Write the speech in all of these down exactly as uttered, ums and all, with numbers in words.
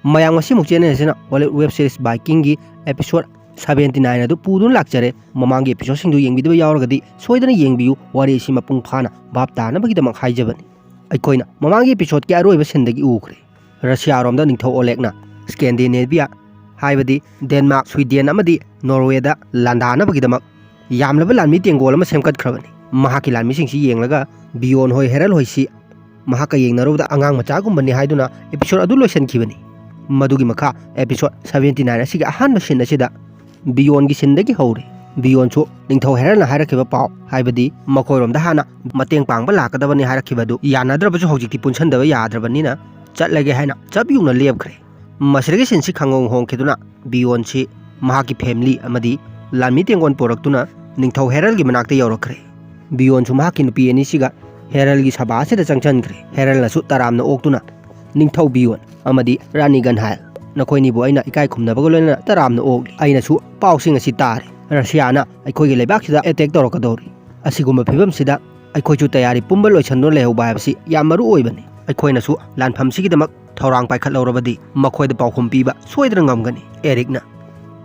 ꯃꯌꯥꯝ, ꯉꯁꯤꯃꯨꯛ ꯆꯦꯟꯅꯔꯤꯁꯤꯅ Hollywood web series Vikingꯒꯤ episode seventy nine ꯑꯗꯨ ꯄꯨꯗꯨꯅ ꯂꯥꯛꯆꯔꯦ꯫ ꯃꯃꯥꯡꯒꯤ episodeꯁꯤꯡꯗꯨ ꯌꯦꯡꯕꯤꯗꯕ ꯌꯥꯎꯔꯒꯗꯤ ꯁꯣꯏꯗꯅ ꯌꯦꯡꯕꯤꯌꯨ, ꯋꯥꯔꯤ ꯑꯁꯤ ꯃꯄꯨꯡ ꯐꯥꯅ ꯚꯥꯞ ꯇꯥꯅꯕꯒꯤꯗꯃꯛ ꯍꯥꯏꯖꯕꯅꯤ꯫ ꯑꯩꯈꯣꯏꯅ ꯃꯃꯥꯡꯒꯤ episodeꯀꯤ ꯑꯔꯣꯏꯕ sceneꯗꯒꯤ ꯎꯈ꯭ꯔꯦ꯫ ꯔꯁꯤꯌꯥꯔꯣꯝꯗ ꯅꯤꯡꯊꯧ ꯑꯣꯂꯦꯒꯅ Scandinavia, ꯍꯥꯏꯕꯗꯤ ꯗꯦꯟꯃꯥꯔꯛ, ꯁ꯭ꯋꯤꯗꯦꯟ ꯑꯃꯗꯤ ꯅꯣꯔꯋꯦꯗ ꯂꯥꯟꯗꯥꯅꯕꯒꯤꯗꯃꯛ ꯌꯥꯝꯂꯕ ꯂꯥꯟꯃꯤ ꯇꯦꯡꯒꯣꯜ ꯑꯃ ꯁꯦꯝꯒꯠꯈ꯭ꯔꯕꯅꯤ꯫ ꯃꯍꯥꯛꯀꯤ ꯂꯥꯟꯃꯤꯁꯤꯡꯁꯤ ꯌꯦꯡꯂꯒ ꯕꯤꯌꯣꯟ ꯍꯣꯏ, ꯍꯦꯔꯜ ꯍꯣꯏꯁꯤ ꯃꯍꯥꯛꯀ ꯌꯦꯡꯅꯔꯨꯕꯗ ꯑꯉꯥꯡ ꯃꯆꯥꯒꯨꯝꯕꯅꯤ ꯍꯥꯏꯗꯨꯅ episode ꯑꯗꯨ ꯂꯣꯏꯁꯤꯟꯈꯤꯕꯅꯤ꯫ ꯃꯗꯨꯒꯤ ꯃꯈꯥ episode seventy nine ꯑꯁꯤꯒꯤ ꯑꯍꯥꯟꯕ scene ꯑꯁꯤꯗ ꯕꯤꯌꯣꯟꯒꯤ sceneꯗꯒꯤ ꯍꯧꯔꯤ꯫ ꯕꯤꯌꯣꯟꯁꯨ ꯅꯤꯡꯊꯧ ꯍꯦꯔꯜꯅ ꯍꯥꯏꯔꯛꯈꯤꯕ ꯄꯥꯎ, ꯍꯥꯏꯕꯗꯤ ꯃꯈꯣꯏꯔꯣꯝꯗ ꯍꯥꯟꯅ ꯃꯇꯦꯡ ꯄꯥꯡꯕ ꯂꯥꯛꯀꯗꯕꯅꯤ ꯍꯥꯏꯔꯛꯈꯤꯕ ꯑꯗꯨ ꯌꯥꯅꯗ꯭ꯔꯕꯁꯨ ꯍꯧꯖꯤꯛꯇꯤ ꯄꯨꯟꯁꯤꯟꯗꯕ ꯌꯥꯗ꯭ꯔꯕꯅꯤꯅ ꯆꯠꯂꯒꯦ ꯍꯥꯏꯅ ꯆꯞ ꯌꯨꯡꯅ ꯂꯦꯞꯈ꯭ꯔꯦ꯫ ꯃꯁꯤꯗꯒꯤ sceneꯁꯤ ꯈꯪꯍꯣꯡ ꯍꯣꯡꯈꯤꯗꯨꯅ ꯕꯤꯌꯣꯟꯁꯤ ꯃꯍꯥꯛꯀꯤ family ꯑꯃꯗꯤ ꯂꯥꯟꯃꯤ ꯇꯦꯡꯒꯣꯜ ꯄꯨꯔꯛꯇꯨꯅ ꯅꯤꯡꯊꯧ ꯍꯦꯔꯜꯒꯤ ꯃꯅꯥꯛꯇ ꯌꯧꯔꯛꯈ꯭ꯔꯦ꯫ ꯕꯤꯌꯣꯟꯁꯨ ꯃꯍꯥꯛꯀꯤ ꯅꯨꯄꯤ ꯑꯅꯤꯁꯤꯒ ꯍꯦꯔꯜꯒꯤ ꯁꯚꯥ ꯑꯁꯤꯗ ꯆꯪꯁꯤꯟꯈ꯭ꯔꯦ꯫ ꯍꯦꯔꯜꯅꯁꯨ ꯇꯔꯥꯝꯅ ꯑꯣꯛꯇꯨꯅ ꯅꯤꯡꯊꯧ ꯕꯤꯌꯣꯟ ꯑꯃꯗꯤ ꯔꯥꯅꯤ ꯒꯟꯍꯥꯏꯜ, ꯅꯈꯣꯏꯅꯤꯕꯨ ꯑꯩꯅ ꯏꯀꯥꯏ ꯈꯨꯝꯅꯕꯒ ꯂꯣꯏꯅꯅ ꯇꯔꯥꯝꯅ ꯑꯣꯛꯂꯤ꯫ ꯑꯩꯅꯁꯨ ꯄꯥꯎꯁꯤꯡ ꯑꯁꯤ ꯇꯥꯔꯦ꯫ ꯔꯁꯤꯌꯥꯅ ꯑꯩꯈꯣꯏꯒꯤ ꯂꯩꯕꯥꯛꯁꯤꯗ attack ꯇꯧꯔꯛꯀꯗꯧꯔꯤ꯫ ꯑꯁꯤꯒꯨꯝꯕ ꯐꯤꯕꯝꯁꯤꯗ ꯑꯩꯈꯣꯏꯁꯨ ꯇꯌꯥꯔꯤ ꯄꯨꯝꯕ ꯂꯣꯏꯁꯤꯟꯗꯨꯅ ꯂꯩꯍꯧꯕ ꯍꯥꯏꯕꯁꯤ ꯌꯥꯝ ꯃꯔꯨ ꯑꯣꯏꯕꯅꯤ꯫ ꯑꯩꯈꯣꯏꯅꯁꯨ ꯂꯥꯟꯐꯝꯁꯤꯒꯤꯗꯃꯛ ꯊꯧꯔꯥꯡ ꯄꯥꯏꯈꯠꯍꯧꯔꯕꯗꯤ ꯃꯈꯣꯏꯗ ꯄꯥꯎꯈꯨꯝ ꯄꯤꯕ ꯁꯣꯏꯗꯅ ꯉꯝꯒꯅꯤ꯫ ꯑꯦꯔꯤꯛꯅ,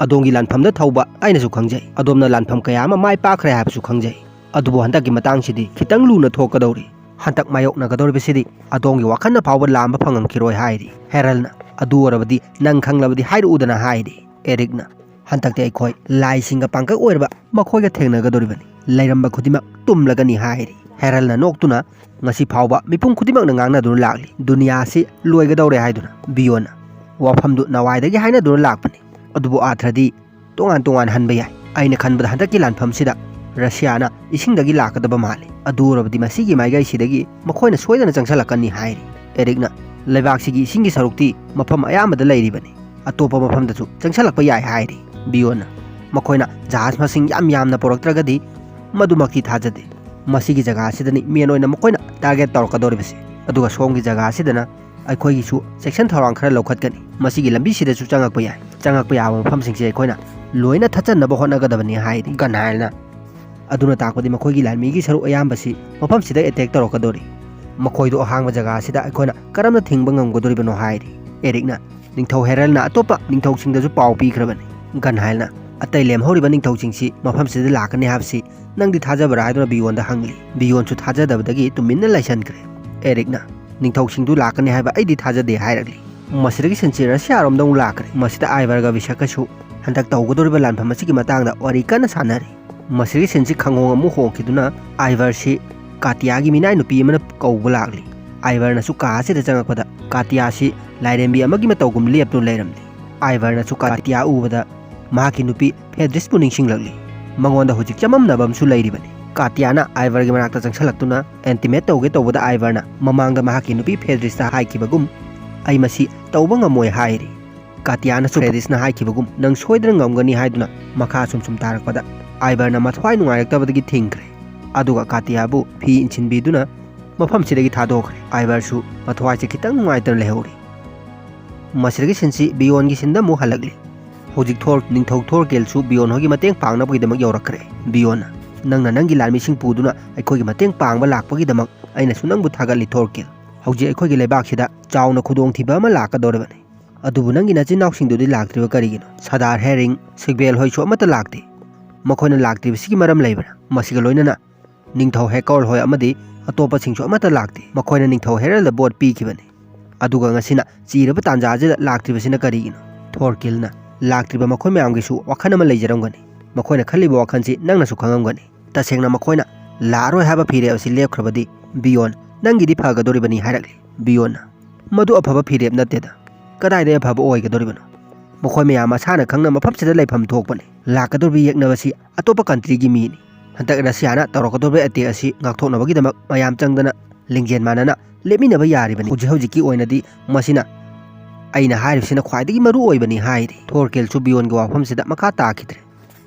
ꯑꯗꯣꯝꯒꯤ ꯂꯥꯟꯐꯝꯗ ꯊꯧꯕ ꯑꯩꯅꯁꯨ ꯈꯪꯖꯩ꯫ ꯑꯗꯣꯝꯅ ꯂꯥꯟꯐꯝ ꯀꯌꯥ ꯑꯃ ꯃꯥꯏ ꯄꯥꯛꯈ꯭ꯔꯦ ꯍꯥꯏꯕꯁꯨ ꯈꯪꯖꯩ꯫ ꯑꯗꯨꯕꯨ ꯍꯟꯗꯛꯀꯤ ꯃꯇꯥꯡꯁꯤꯗꯤ ꯈꯤꯇꯪ ꯂꯨꯅ ꯊꯣꯛꯀꯗꯧꯔꯤ꯫ ꯍꯟꯗꯛ ꯃꯥꯌꯣꯛꯅꯒꯗꯧꯔꯤꯕꯁꯤꯗꯤ ꯑꯗꯣꯝꯒꯤ ꯋꯥꯈꯜꯅ ꯐꯥꯎꯕ ꯂꯥꯝꯕ ꯐꯪꯉꯝꯈꯤꯔꯣꯏ ꯍꯥꯏꯔꯤ꯫ ꯍꯦꯔꯜꯅ, ꯑꯗꯨ ꯑꯣꯏꯔꯕꯗꯤ ꯅꯪ ꯈꯪꯂꯕꯗꯤ ꯍꯥꯏꯔꯛꯎꯗꯅ ꯍꯥꯏꯔꯤ꯫ ꯑꯦꯔꯤꯛꯅ, ꯍꯟꯗꯛꯇꯤ ꯑꯩꯈꯣꯏ ꯂꯥꯏꯁꯤꯡꯒ ꯄꯥꯡꯒꯛ ꯑꯣꯏꯔꯕ ꯃꯈꯣꯏꯒ ꯊꯦꯡꯅꯒꯗꯧꯔꯤꯕꯅꯤ꯫ ꯂꯩꯔꯝꯕ ꯈꯨꯗꯤꯡꯃꯛ ꯇꯨꯝꯂꯒꯅꯤ ꯍꯥꯏꯔꯤ꯫ ꯍꯦꯔꯜꯅ ꯅꯣꯛꯇꯨꯅ, ꯉꯁꯤ ꯐꯥꯎꯕ ꯃꯤꯄꯨꯝ ꯈꯨꯗꯤꯡꯃꯛꯅ ꯉꯥꯡꯅꯗꯨꯅ ꯂꯥꯛꯂꯤ, ꯗꯨꯅꯤꯌꯥ ꯑꯁꯤ ꯂꯣꯏꯒꯗꯧꯔꯦ ꯍꯥꯏꯗꯨꯅ꯫ ꯕꯤꯌꯣꯟꯅ, ꯋꯥꯐꯝꯗꯨ ꯅꯋꯥꯏꯗꯒꯤ ꯍꯥꯏꯅꯗꯨꯅ ꯂꯥꯛꯄꯅꯤ, ꯑꯗꯨꯕꯨ ꯑꯥꯔꯊꯗꯤ ꯇꯣꯉꯥꯟ ꯇꯣꯉꯥꯟ ꯍꯟꯕ ꯌꯥꯏ꯫ ꯑꯩꯅ ꯈꯟꯕꯗ ꯍꯟꯗꯛꯀꯤ ꯂꯥꯟꯐꯝꯁꯤꯗ ꯔꯁꯤꯌꯥꯅ ꯏꯁꯤꯡꯗꯒꯤ ꯂꯥꯛꯀꯗꯕ ꯃꯥꯜꯂꯤ꯫ ꯑꯗꯨ ꯑꯣꯏꯔꯕꯗꯤ ꯃꯁꯤꯒꯤ ꯃꯥꯏꯀꯩꯁꯤꯗꯒꯤ ꯃꯈꯣꯏꯅ ꯁꯣꯏꯗꯅ ꯆꯪꯁꯤꯜꯂꯛꯀꯅꯤ ꯍꯥꯏꯔꯤ꯫ ꯑꯦꯔꯤꯛꯅ, ꯂꯩꯕꯥꯛꯁꯤꯒꯤ ꯏꯁꯤꯡꯒꯤ ꯁꯔꯨꯛꯇꯤ ꯃꯐꯝ ꯑꯌꯥꯝꯕꯗ ꯂꯩꯔꯤꯕꯅꯤ, ꯑꯇꯣꯞꯄ ꯃꯐꯝꯗꯁꯨ ꯆꯪꯁꯤꯜꯂꯛꯄ ꯌꯥꯏ ꯍꯥꯏꯔꯤ꯫ ꯕꯤꯌꯣꯟꯅ, ꯃꯈꯣꯏꯅ ꯖꯍꯥꯖ ꯃꯁꯤꯡ ꯌꯥꯝ ꯌꯥꯝꯅ ꯄꯨꯔꯛꯇ꯭ꯔꯒꯗꯤ ꯃꯗꯨꯃꯛꯇꯤ ꯊꯥꯖꯗꯦ꯫ ꯃꯁꯤꯒꯤ ꯖꯒꯥ ꯑꯁꯤꯗꯅꯤ main ꯑꯣꯏꯅ ꯃꯈꯣꯏꯅ target ꯇꯧꯔꯛꯀꯗꯧꯔꯤꯕꯁꯦ꯫ ꯑꯗꯨꯒ ꯁꯣꯝꯒꯤ ꯖꯒꯥ ꯑꯁꯤꯗꯅ ꯑꯩꯈꯣꯏꯒꯤꯁꯨ ꯆꯦꯛꯁꯤꯟ ꯊꯧꯔꯥꯡ ꯈꯔ ꯂꯧꯈꯠꯀꯅꯤ꯫ ꯃꯁꯤꯒꯤ ꯂꯝꯕꯤꯁꯤꯗꯁꯨ ꯆꯪꯉꯛꯄ ꯌꯥꯏ꯫ ꯆꯪꯉꯛꯄ ꯌꯥꯕ ꯃꯐꯝꯁꯤꯡꯁꯦ ꯑꯩꯈꯣꯏꯅ ꯂꯣꯏꯅ ꯊꯠꯆꯟꯅꯕ ꯍꯣꯠꯅꯒꯗꯕꯅꯤ ꯍꯥꯏꯔꯤ ꯒꯟꯍꯥꯏꯜꯅ꯫ ꯑꯗꯨꯅ ꯇꯥꯛꯄꯗꯤ ꯃꯈꯣꯏꯒꯤ ꯂꯥꯟꯃꯤꯒꯤ ꯁꯔꯨꯛ ꯑꯌꯥꯝꯕꯁꯤ ꯃꯐꯝꯁꯤꯗ attack ꯇꯧꯔꯛꯀꯗꯧꯔꯤ꯫ ꯃꯈꯣꯏꯗꯣ ꯑꯍꯥꯡꯕ ꯖꯒꯥ ꯑꯁꯤꯗ ꯑꯩꯈꯣꯏꯅ ꯀꯔꯝꯅ ꯊꯤꯡꯕ ꯉꯝꯒꯗꯧꯔꯤꯕꯅꯣ ꯍꯥꯏꯔꯤ꯫ ꯑꯦꯔꯤꯛꯅ, ꯅꯤꯡꯊꯧ ꯍꯦꯔꯜꯅ ꯑꯇꯣꯞꯄ ꯅꯤꯡꯊꯧꯁꯤꯡꯗꯁꯨ ꯄꯥꯎ ꯄꯤꯈ꯭ꯔꯕꯅꯤ꯫ ꯒꯟꯍꯥꯏꯜꯅ ꯑꯇꯩ ꯂꯦꯝꯍꯧꯔꯤꯕ ꯅꯤꯡꯊꯧꯁꯤꯡꯁꯤ ꯃꯐꯝꯁꯤꯗ ꯂꯥꯛꯀꯅꯤ ꯍꯥꯏꯕꯁꯤ ꯅꯪꯗꯤ ꯊꯥꯖꯕ꯭ꯔꯥ ꯍꯥꯏꯗꯨꯅ ꯕꯤꯌꯣꯟꯗ ꯍꯪꯂꯤ꯫ ꯕꯤꯌꯣꯟꯁꯨ ꯊꯥꯖꯗꯕꯗꯒꯤ ꯇꯨꯃꯤꯟꯅ ꯂꯩꯁꯟꯈ꯭ꯔꯦ꯫ ꯑꯦꯔꯤꯛꯅ ꯅꯤꯡꯊꯧꯁꯤꯡꯗꯨ ꯂꯥꯛꯀꯅꯤ ꯍꯥꯏꯕ ꯑꯩꯗꯤ ꯊꯥꯖꯗꯦ ꯍꯥꯏꯔꯛꯂꯤ꯫ ꯃꯁꯤꯗꯒꯤ ꯁꯤꯟꯁꯤ ꯔꯁꯤꯌꯥꯔꯣꯝꯗ ꯑꯃꯨꯛ ꯂꯥꯛꯈ꯭ꯔꯦ꯫ ꯃꯁꯤꯗ ꯑꯥꯏꯚꯔꯒ ꯕꯤꯁꯀꯁꯨ ꯍꯟꯗꯛ ꯇꯧꯒꯗꯧꯔꯤꯕ ꯂꯥꯟꯐꯝ ꯑꯁꯤꯒꯤ ꯃꯇꯥꯡꯗ ꯋꯥꯔꯤ ꯀꯟꯅ ꯁꯥꯟꯅꯔꯤ꯫ ꯃꯁꯤꯒꯤ ꯁꯤꯟꯁꯤ ꯈꯪꯍꯣꯡ ꯑꯃꯨꯛ ꯍꯣꯡꯈꯤꯗꯨꯅ ꯑꯥꯏꯚꯔꯁꯤ ꯀꯥꯇꯤꯌꯥꯒꯤ ꯃꯤꯅꯥꯏ ꯅꯨꯄꯤ ꯑꯃꯅ ꯀꯧꯕ ꯂꯥꯛꯂꯤ꯫ ꯑꯥꯏꯚꯔꯅꯁꯨ ꯀꯥ ꯑꯁꯤꯗ ꯆꯪꯉꯛꯄꯗ ꯀꯥꯇꯤꯌꯥꯁꯤ ꯂꯥꯏꯔꯦꯝꯕꯤ ꯑꯃꯒꯤ ꯃꯇꯧꯒꯨꯝ ꯂꯦꯞꯇꯨꯅ ꯂꯩꯔꯝꯂꯤ꯫ ꯑꯥꯏꯚꯔꯅꯁꯨ ꯀꯥꯇꯤꯌꯥ ꯎꯕꯗ ꯃꯍꯥꯛꯀꯤ ꯅꯨꯄꯤ ꯐꯦꯗ꯭ꯔꯤꯁꯄꯨ ꯅꯤꯡꯁꯤꯡꯂꯛꯂꯤ꯫ ꯃꯉꯣꯟꯗ ꯍꯧꯖꯤꯛ ꯆꯃꯝꯅꯕ ꯑꯃꯁꯨ ꯂꯩꯔꯤꯕꯅꯤ꯫ ꯀꯥꯇꯤꯌꯥꯅ ꯑꯥꯏꯚꯔꯒꯤ ꯃꯅꯥꯛꯇ ꯆꯪꯁꯤꯜꯂꯛꯇꯨꯅ ꯑꯦꯟꯇꯤꯃꯦꯠ ꯇꯧꯒꯦ ꯇꯧꯕꯗ ꯑꯥꯏꯚꯔꯅ ꯃꯃꯥꯡꯗ ꯃꯍꯥꯛꯀꯤ ꯅꯨꯄꯤ ꯐꯦꯗ꯭ꯔꯤꯁꯇ ꯍꯥꯏꯈꯤꯕꯒꯨꯝ, "ꯑꯩ ꯃꯁꯤ ꯇꯧꯕ ꯉꯝꯃꯣꯏ" ꯍꯥꯏꯔꯤ꯫ ꯀꯥꯇꯤꯌꯥꯅꯁꯨ ꯐꯦꯗ꯭ꯔꯤꯁꯅ ꯍꯥꯏꯈꯤꯕꯒꯨꯝ, "ꯅꯪ ꯁꯣꯏꯗꯅ ꯉꯝꯒꯅꯤ" ꯍꯥꯏꯗꯨꯅ ꯃꯈꯥ ꯁꯨꯝ ꯁꯨꯝ ꯇꯥꯔꯛꯄꯗ ꯑꯥꯏꯚꯔꯅ ꯃꯊ꯭ꯋꯥꯏ ꯅꯨꯡꯉꯥꯏꯔꯛꯇꯕꯗꯒꯤ ꯊꯤꯡꯈ꯭ꯔꯦ꯫ ꯑꯗꯨꯒ ꯀꯥꯇꯤꯌꯥꯕꯨ ꯐꯤ ꯏꯟꯁꯤꯟꯕꯤꯗꯨꯅ ꯃꯐꯝꯁꯤꯗꯒꯤ ꯊꯥꯗꯣꯛꯈ꯭ꯔꯦ꯫ ꯑꯥꯏꯚꯔꯁꯨ ꯃꯊ꯭ꯋꯥꯏꯁꯦ ꯈꯤꯇꯪ ꯅꯨꯡꯉꯥꯏꯇꯅ ꯂꯩꯍꯧꯔꯤ꯫ ꯃꯁꯤꯗꯒꯤ ꯁꯤꯟꯁꯤ ꯕꯤꯌꯣꯟꯒꯤ ꯁꯤꯟꯗ ꯑꯃꯨꯛ ꯍꯜꯂꯛꯂꯤ꯫ ꯍꯧꯖꯤꯛ ꯊꯣꯔ, ꯅꯤꯡꯊꯧ ꯊꯣꯔꯀꯦꯜꯁꯨ ꯕꯤꯌꯣꯟ ꯍꯣꯏꯒꯤ ꯃꯇꯦꯡ ꯄꯥꯡꯅꯕꯒꯤꯗꯃꯛ ꯌꯧꯔꯛꯈ꯭ꯔꯦ꯫ ꯕꯤꯌꯣꯟꯅ, "ꯅꯪꯅ ꯅꯪꯒꯤ ꯂꯥꯟꯃꯤꯁꯤꯡ ꯄꯨꯗꯨꯅ ꯑꯩꯈꯣꯏꯒꯤ ꯃꯇꯦꯡ ꯄꯥꯡꯕ ꯂꯥꯛꯄꯒꯤꯗꯃꯛ ꯑꯩꯅꯁꯨ ꯅꯪꯕꯨ ꯊꯥꯒꯠꯂꯤ ꯊꯣꯔꯀꯦꯜ꯫ ꯍꯧꯖꯤꯛ ꯑꯩꯈꯣꯏꯒꯤ ꯂꯩꯕꯥꯛꯁꯤꯗ ꯆꯥꯎꯅ ꯈꯨꯗꯣꯡꯊꯤꯕ ꯑꯃ ꯂꯥꯛꯀꯗꯧꯔꯤꯕꯅꯤ꯫ ꯑꯗꯨꯕꯨ ꯅꯪꯒꯤ ꯅꯆꯤꯟ ꯏꯅꯥꯎꯁꯤꯡꯗꯨꯗꯤ ꯂꯥꯛꯇ꯭ꯔꯤꯕ ꯀꯔꯤꯒꯤꯅꯣ? ꯁꯥꯗꯥꯔ ꯍꯦꯔꯤꯡ, ꯁꯤꯒꯕꯦꯜ ꯍꯣꯏꯁꯨ ꯑꯃꯠꯇ ꯂꯥꯛꯇꯦ꯫ ꯃꯈꯣꯏꯅ ꯂꯥꯛꯇ꯭ꯔꯤꯕꯁꯤꯒꯤ ꯃꯔꯝ ꯂꯩꯕ꯭ꯔꯥ?" ꯃꯁꯤꯒ ꯂꯣꯏꯅꯅ ꯅꯤꯡꯊꯧ ꯍꯦꯀꯣꯔ ꯍꯣꯏ ꯑꯃꯗꯤ ꯑꯇꯣꯞꯄꯁꯤꯡꯁꯨ ꯑꯃꯠꯇ ꯂꯥꯛꯇꯦ꯫ ꯃꯈꯣꯏꯅ ꯅꯤꯡꯊꯧ ꯍꯦꯔꯜꯗ ꯚꯣꯠ ꯄꯤꯈꯤꯕꯅꯤ꯫ ꯑꯗꯨꯒ ꯉꯁꯤꯅ ꯆꯤꯔꯕ ꯇꯥꯟꯖꯥ ꯑꯁꯤꯗ ꯂꯥꯛꯇ꯭ꯔꯤꯕꯁꯤꯅ ꯀꯔꯤꯒꯤꯅꯣ? ꯊꯣꯔꯀꯤꯜꯅ, "ꯂꯥꯛꯇ꯭ꯔꯤꯕ ꯃꯈꯣꯏ ꯃꯌꯥꯝꯒꯤꯁꯨ ꯋꯥꯈꯜ ꯑꯃ ꯂꯩꯖꯔꯝꯒꯅꯤ꯫ ꯃꯈꯣꯏꯅ ꯈꯜꯂꯤꯕ ꯋꯥꯈꯜꯁꯤ ꯅꯪꯅꯁꯨ ꯈꯪꯉꯝꯒꯅꯤ꯫ ꯇꯁꯦꯡꯅ ꯃꯈꯣꯏꯅ ꯂꯥꯛꯑꯔꯣꯏ ꯍꯥꯏꯕ ꯐꯤꯔꯦꯞ ꯑꯁꯤ ꯂꯦꯞꯈ꯭ꯔꯕꯗꯤ, ꯕꯤꯌꯣꯟ, ꯅꯪꯒꯤꯗꯤ ꯐꯒꯗꯧꯔꯤꯕꯅꯤ" ꯍꯥꯏꯔꯛꯂꯤ꯫ ꯕꯤꯌꯣꯟꯅ, "ꯃꯗꯨ ꯑꯐꯕ ꯐꯤꯔꯦꯞ ꯅꯠꯇꯦꯗ꯫ ꯀꯗꯥꯏꯗꯒꯤ ꯑꯐꯕ ꯑꯣꯏꯒꯗꯧꯔꯤꯕꯅꯣ? ꯃꯈꯣꯏ ꯃꯌꯥꯝ ꯃꯁꯥꯅ ꯈꯪꯅ ꯃꯐꯝꯁꯤꯗ ꯂꯩꯐꯝ ꯊꯣꯛꯄꯅꯤ꯫ ꯂꯥꯛꯀꯗꯧꯔꯤꯕ ꯌꯦꯛꯅꯕꯁꯤ ꯑꯇꯣꯞꯄ ꯀꯟꯇ꯭ꯔꯤꯒꯤ ꯃꯤꯅꯤ꯫ ꯍꯟꯗꯛ ꯔꯁꯤꯌꯥꯅ ꯇꯧꯔꯛꯀꯗꯧꯔꯤꯕ ꯑꯦꯇꯦꯛ ꯑꯁꯤ ꯉꯥꯛꯊꯣꯛꯅꯕꯒꯤꯗꯃꯛ ꯃꯌꯥꯝ ꯆꯪꯗꯅ ꯂꯤꯡꯖꯦꯜ ꯃꯥꯟꯅꯅ ꯂꯦꯞꯃꯤꯟꯅꯕ ꯌꯥꯔꯤꯕꯅꯤ꯫ ꯍꯧꯖꯤꯛ ꯍꯧꯖꯤꯛꯀꯤ ꯑꯣꯏꯅꯗꯤ ꯃꯁꯤꯅ ꯑꯩꯅ ꯍꯥꯏꯔꯤꯕꯁꯤꯅ ꯈ꯭ꯋꯥꯏꯗꯒꯤ ꯃꯔꯨ ꯑꯣꯏꯕꯅꯤ" ꯍꯥꯏꯔꯤ꯫ ꯊꯣꯔꯀꯦꯜꯁꯨ ꯕꯤꯌꯣꯟꯒꯤ ꯋꯥꯐꯝꯁꯤꯗ ꯃꯈꯥ ꯇꯥꯈꯤꯗ꯭ꯔꯦ꯫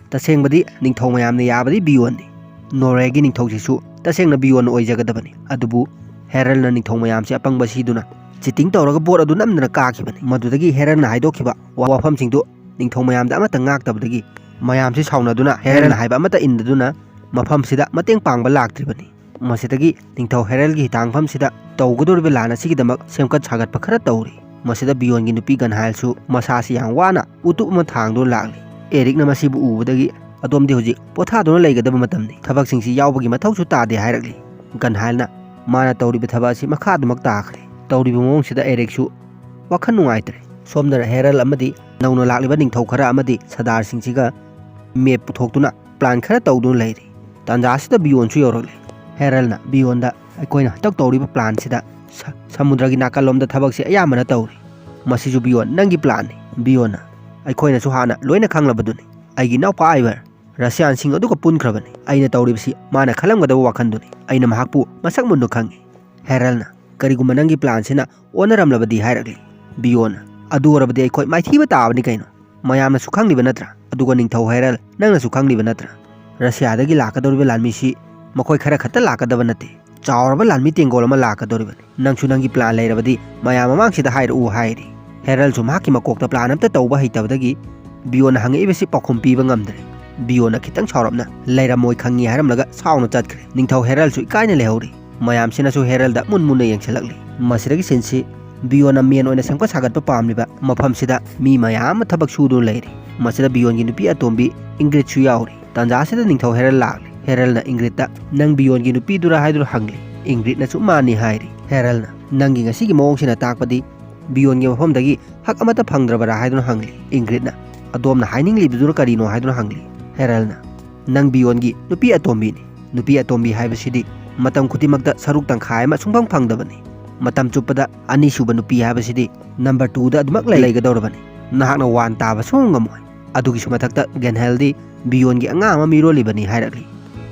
ꯇꯁꯦꯡꯕꯗꯤ ꯅꯤꯡꯊꯧ ꯃꯌꯥꯝꯅ ꯌꯥꯕꯗꯤ ꯕꯤꯌꯣꯟꯅꯤ꯫ ꯅꯣꯔꯋꯦꯒꯤ ꯅꯤꯡꯊꯧꯁꯤꯁꯨ ꯇꯁꯦꯡꯅ ꯕꯤꯌꯣꯟꯅ ꯑꯣꯏꯖꯒꯗꯕꯅꯤ꯫ ꯑꯗꯨꯕꯨ ꯍꯦꯔꯜꯅ ꯅꯤꯡꯊꯧ ꯃꯌꯥꯝꯁꯤ ꯑꯄꯪꯕ ꯁꯤꯗꯨꯅ ꯆꯤꯇꯤꯡ ꯇꯧꯔꯒ ꯚꯣꯠ ꯑꯗꯨ ꯅꯝꯗꯅ ꯀꯥꯈꯤꯕꯅꯤ꯫ ꯃꯗꯨꯗꯒꯤ ꯍꯦꯔꯜꯅ ꯍꯥꯏꯗꯣꯛꯈꯤꯕ ꯋꯥꯐꯝꯁꯤꯡꯗꯨ ꯅꯤꯡꯊꯧ ꯃꯌꯥꯝꯗ ꯑꯃꯠꯇ ꯉꯥꯛꯇꯕꯗꯒꯤ ꯃꯌꯥꯝꯁꯤ ꯁꯥꯎꯅꯗꯨꯅ ꯍꯦꯔꯜꯅ ꯍꯥꯏꯕ ꯑꯃꯠꯇ ꯏꯟꯗꯗꯨꯅ ꯃꯐꯝꯁꯤꯗ ꯃꯇꯦꯡ ꯄꯥꯡꯕ ꯂꯥꯛꯇ꯭ꯔꯤꯕꯅꯤ꯫ ꯃꯁꯤꯗꯒꯤ ꯅꯤꯡꯊꯧ ꯍꯦꯔꯜꯒꯤ ꯍꯤꯊꯥꯡꯐꯝꯁꯤꯗ ꯇꯧꯒꯗꯧꯔꯤꯕ ꯂꯥꯟ ꯑꯁꯤꯒꯤꯗꯃꯛ ꯁꯦꯝꯒꯠ ꯁꯥꯒꯠꯄ ꯈꯔ ꯇꯧꯔꯤ꯫ ꯃꯁꯤꯗ ꯕꯤꯌꯣꯟꯒꯤ ꯅꯨꯄꯤ ꯒꯟꯍꯥꯏꯜꯁꯨ ꯃꯁꯥꯁꯤ ꯌꯥꯝ ꯋꯥꯅ ꯎꯇꯨꯞ ꯑꯃ ꯊꯥꯡꯗꯨꯅ ꯂꯥꯛꯂꯤ꯫ ꯑꯦꯔꯤꯛꯅ ꯃꯁꯤꯕꯨ ꯎꯕꯗꯒꯤ, "ꯑꯗꯣꯝꯗꯤ ꯍꯧꯖꯤꯛ ꯄꯣꯊꯥꯗꯨꯅ ꯂꯩꯒꯗꯕ ꯃꯇꯝꯅꯤ, ꯊꯕꯛꯁꯤꯡꯁꯤ ꯌꯥꯎꯕꯒꯤ ꯃꯊꯧꯁꯨ ꯇꯥꯗꯦ" ꯍꯥꯏꯔꯛꯂꯤ꯫ ꯒꯟꯍꯥꯏꯜꯅ ꯃꯥꯅ ꯇꯧꯔꯤꯕ ꯊꯕꯛ ꯑꯁꯤ ꯃꯈꯥ ꯑꯗꯨꯃꯛ ꯇꯥꯈ꯭ꯔꯦ꯫ ꯇꯧꯔꯤꯕ ꯃꯑꯣꯡꯁꯤꯗ ꯑꯦꯔꯤꯛꯁꯨ ꯋꯥꯈꯜ ꯅꯨꯡꯉꯥꯏꯇ꯭ꯔꯦ꯫ ꯁꯣꯝꯗꯅ ꯍꯦꯔꯜ ꯑꯃꯗꯤ ꯅꯧꯅ ꯂꯥꯛꯂꯤꯕ ꯅꯤꯡꯊꯧ ꯈꯔ ꯑꯃꯗꯤ ꯁꯔꯗꯥꯔꯁꯤꯡꯁꯤꯒ ꯃꯦꯞ ꯄꯨꯊꯣꯛꯇꯨꯅ ꯄ꯭ꯂꯥꯟ ꯈꯔ ꯇꯧꯗꯨꯅ ꯂꯩꯔꯤ꯫ ꯇꯥꯟꯖꯥꯁꯤꯗ ꯕꯤꯌꯣꯟꯁꯨ ꯌꯧꯔꯛꯂꯦ꯫ ꯍꯦꯔꯜꯅ ꯕꯤꯌꯣꯟꯗ, "ꯑꯩꯈꯣꯏꯅ ꯍꯟꯗꯛ ꯇꯧꯔꯤꯕ ꯄ꯭ꯂꯥꯟꯁꯤꯗ ꯁ-, ꯁꯃꯨꯗ꯭ꯔꯒꯤ ꯅꯥꯀꯜꯂꯣꯝꯗ ꯊꯕꯛꯁꯦ ꯑꯌꯥꯝꯕꯅ ꯇꯧꯔꯤ꯫ ꯃꯁꯤꯁꯨ ꯕꯤꯌꯣꯟ ꯅꯪꯒꯤ ꯄ꯭ꯂꯥꯟꯅꯤ꯫" ꯕꯤꯌꯣꯟꯅ, "ꯑꯩꯈꯣꯏꯅꯁꯨ ꯍꯥꯟꯅ ꯂꯣꯏꯅ ꯈꯪꯂꯕꯗꯨꯅꯤ꯫ ꯑꯩꯒꯤ ꯏꯅꯥꯎꯄꯥ ꯑꯥꯏꯚꯔ ꯔꯁꯤꯌꯥꯟꯁꯤꯡ ꯑꯗꯨꯒ ꯄꯨꯟꯈ꯭ꯔꯕꯅꯤ꯫ ꯑꯩꯅ ꯇꯧꯔꯤꯕꯁꯤ ꯃꯥꯅ ꯈꯜꯂꯝꯒꯗꯕ ꯋꯥꯈꯜꯗꯨꯅꯤ꯫ ꯑꯩꯅ ꯃꯍꯥꯛꯄꯨ ꯃꯁꯛ ꯃꯨꯟꯅ ꯈꯪꯏ꯫" ꯍꯦꯔꯜꯅ, "ꯀꯔꯤꯒꯨꯝꯕ ꯅꯪꯒꯤ ꯄ꯭ꯂꯥꯟꯁꯤꯅ ꯑꯣꯟꯅꯔꯝꯂꯕꯗꯤ?" ꯍꯥꯏꯔꯛꯂꯤ꯫ ꯕꯤꯌꯣꯟꯅ, "ꯑꯗꯨ ꯑꯣꯏꯔꯕꯗꯤ ꯑꯩꯈꯣꯏ ꯃꯥꯏꯊꯤꯕ ꯇꯥꯕꯅꯤ ꯀꯩꯅꯣ꯫ ꯃꯌꯥꯝꯅꯁꯨ ꯈꯪꯂꯤꯕ ꯅꯠꯇ꯭ꯔꯥ? ꯑꯗꯨꯒ ꯅꯤꯡꯊꯧ ꯍꯦꯔꯜ, ꯅꯪꯅꯁꯨ ꯈꯪꯂꯤꯕ ꯅꯠꯇ꯭ꯔꯥ? ꯔꯁꯤꯌꯥꯗꯒꯤ ꯂꯥꯛꯀꯗꯧꯔꯤꯕ ꯂꯥꯟꯃꯤꯁꯤ ꯃꯈꯣꯏ ꯈꯔ ꯈꯛꯇ ꯂꯥꯛꯀꯗꯕ ꯅꯠꯇꯦ꯫ ꯆꯥꯎꯔꯕ ꯂꯥꯟꯃꯤ ꯇꯦꯡꯒꯣꯜ ꯑꯃ ꯂꯥꯛꯀꯗꯧꯔꯤꯕꯅꯤ꯫ ꯅꯪꯁꯨ ꯅꯪꯒꯤ ꯄ꯭ꯂꯥꯟ ꯂꯩꯔꯕꯗꯤ ꯃꯌꯥꯝ ꯃꯃꯥꯡꯁꯤꯗ ꯍꯥꯏꯔꯛꯎ" ꯍꯥꯏꯔꯤ꯫ ꯍꯦꯔꯜꯁꯨ ꯃꯍꯥꯛꯀꯤ ꯃꯀꯣꯛꯇ ꯄ꯭ꯂꯥꯟ ꯑꯝꯇ ꯇꯧꯕ ꯍꯩꯇꯕꯗꯒꯤ ꯕꯤꯌꯣꯟꯅ ꯍꯪꯉꯛꯏꯕꯁꯤ ꯄꯥꯎꯈꯨꯝ ꯄꯤꯕ ꯉꯝꯗ꯭ꯔꯦ꯫ ꯕꯤꯌꯣꯟꯅ ꯈꯤꯇꯪ ꯁꯥꯎꯔꯞꯅ, "ꯂꯩꯔꯝꯃꯣꯏ ꯈꯪꯉꯤ" ꯍꯥꯏꯔꯝꯂꯒ ꯁꯥꯎꯅ ꯆꯠꯈ꯭ꯔꯦ꯫ ꯅꯤꯡꯊꯧ ꯍꯦꯔꯜꯁꯨ ꯏꯀꯥꯏꯅ ꯂꯩꯍꯧꯔꯤ꯫ ꯃꯌꯥꯝꯁꯤꯅꯁꯨ ꯍꯦꯔꯜꯗ ꯃꯨꯟ ꯃꯨꯟꯅ ꯌꯦꯡꯁꯤꯜꯂꯛꯂꯤ꯫ ꯃꯁꯤꯗꯒꯤ ꯁꯤꯟꯁꯤ ꯕꯤꯌꯣꯟꯅ ꯃꯦꯟ ꯑꯣꯏꯅ ꯁꯦꯝꯒꯠ ꯁꯥꯒꯠꯄ ꯄꯥꯝꯂꯤꯕ ꯃꯐꯝꯁꯤꯗ ꯃꯤ ꯃꯌꯥꯝ ꯑꯃ ꯊꯕꯛ ꯁꯨꯗꯨꯅ ꯂꯩꯔꯤ꯫ ꯃꯁꯤꯗ ꯕꯤꯌꯣꯟꯒꯤ ꯅꯨꯄꯤ ꯑꯇꯣꯝꯕꯤ ꯏꯪꯒ꯭ꯔꯤꯠꯁꯨ ꯌꯥꯎꯔꯤ꯫ ꯇꯥꯟꯖꯥꯁꯤꯗ ꯅꯤꯡꯊꯧ ꯍꯦꯔꯜ ꯂꯥꯛꯂꯤ꯫ ꯍꯦꯔꯜꯅ ꯏꯪꯒ꯭ꯔꯤꯠꯇ, "ꯅꯪ ꯕꯤꯌꯣꯟꯒꯤ ꯅꯨꯄꯤꯗꯨꯔꯥ?" ꯍꯥꯏꯗꯨꯅ ꯍꯪꯂꯤ꯫ ꯏꯪꯒ꯭ꯔꯤꯠꯅꯁꯨ "ꯃꯥꯅꯤ" ꯍꯥꯏꯔꯤ꯫ ꯍꯦꯔꯜꯅ, "ꯅꯪꯒꯤ ꯉꯁꯤꯒꯤ ꯃꯑꯣꯡꯁꯤꯅ ꯇꯥꯛꯄꯗꯤ ꯕꯤꯌꯣꯟꯒꯤ ꯃꯐꯝꯗꯒꯤ ꯍꯛ ꯑꯃꯠꯇ ꯐꯪꯗ꯭ꯔꯕꯔꯥ?" ꯍꯥꯏꯗꯨꯅ ꯍꯪꯂꯤ꯫ ꯏꯪꯒ꯭ꯔꯤꯠꯅ, "ꯑꯗꯣꯝꯅ ꯍꯥꯏꯅꯤꯡꯂꯤꯕꯗꯨꯅ ꯀꯔꯤꯅꯣ?" ꯍꯥꯏꯗꯨꯅ ꯍꯪꯂꯤ꯫ ꯍꯦꯔꯜꯅ, "ꯅꯪ ꯕꯤꯌꯣꯟꯒꯤ ꯅꯨꯄꯤ ꯑꯇꯣꯝꯕꯤꯅꯤ꯫ ꯅꯨꯄꯤ ꯑꯇꯣꯝꯕꯤ ꯍꯥꯏꯕꯁꯤꯗꯤ ꯃꯇꯝ ꯈꯨꯗꯤꯡꯃꯛꯇ ꯁꯔꯨꯛ ꯇꯪꯈꯥꯏ ꯑꯃ ꯁꯨꯡꯐꯪ ꯐꯪꯗꯕꯅꯤ꯫ ꯃꯇꯝ ꯆꯨꯞꯄꯗ ꯑꯅꯤꯁꯨꯕ ꯅꯨꯄꯤ ꯍꯥꯏꯕꯁꯤꯗꯤ ꯅꯝꯕꯔ ꯇꯨꯗ ꯑꯗꯨꯃꯛ ꯂꯩꯒꯗꯧꯔꯕꯅꯤ꯫ ꯅꯍꯥꯛꯅ ꯋꯥꯟ ꯇꯥꯕ ꯁꯨꯡꯉꯝ ꯉꯝꯃꯣꯏ꯫ ꯑꯗꯨꯒꯤꯁꯨ ꯃꯊꯛꯇ ꯒꯦꯟꯍꯦꯜꯗꯤ ꯕꯤꯌꯣꯟꯒꯤ ꯑꯉꯥꯡ ꯑꯃ ꯃꯤꯔꯣꯜꯂꯤꯕꯅꯤ" ꯍꯥꯏꯔꯛꯂꯤ꯫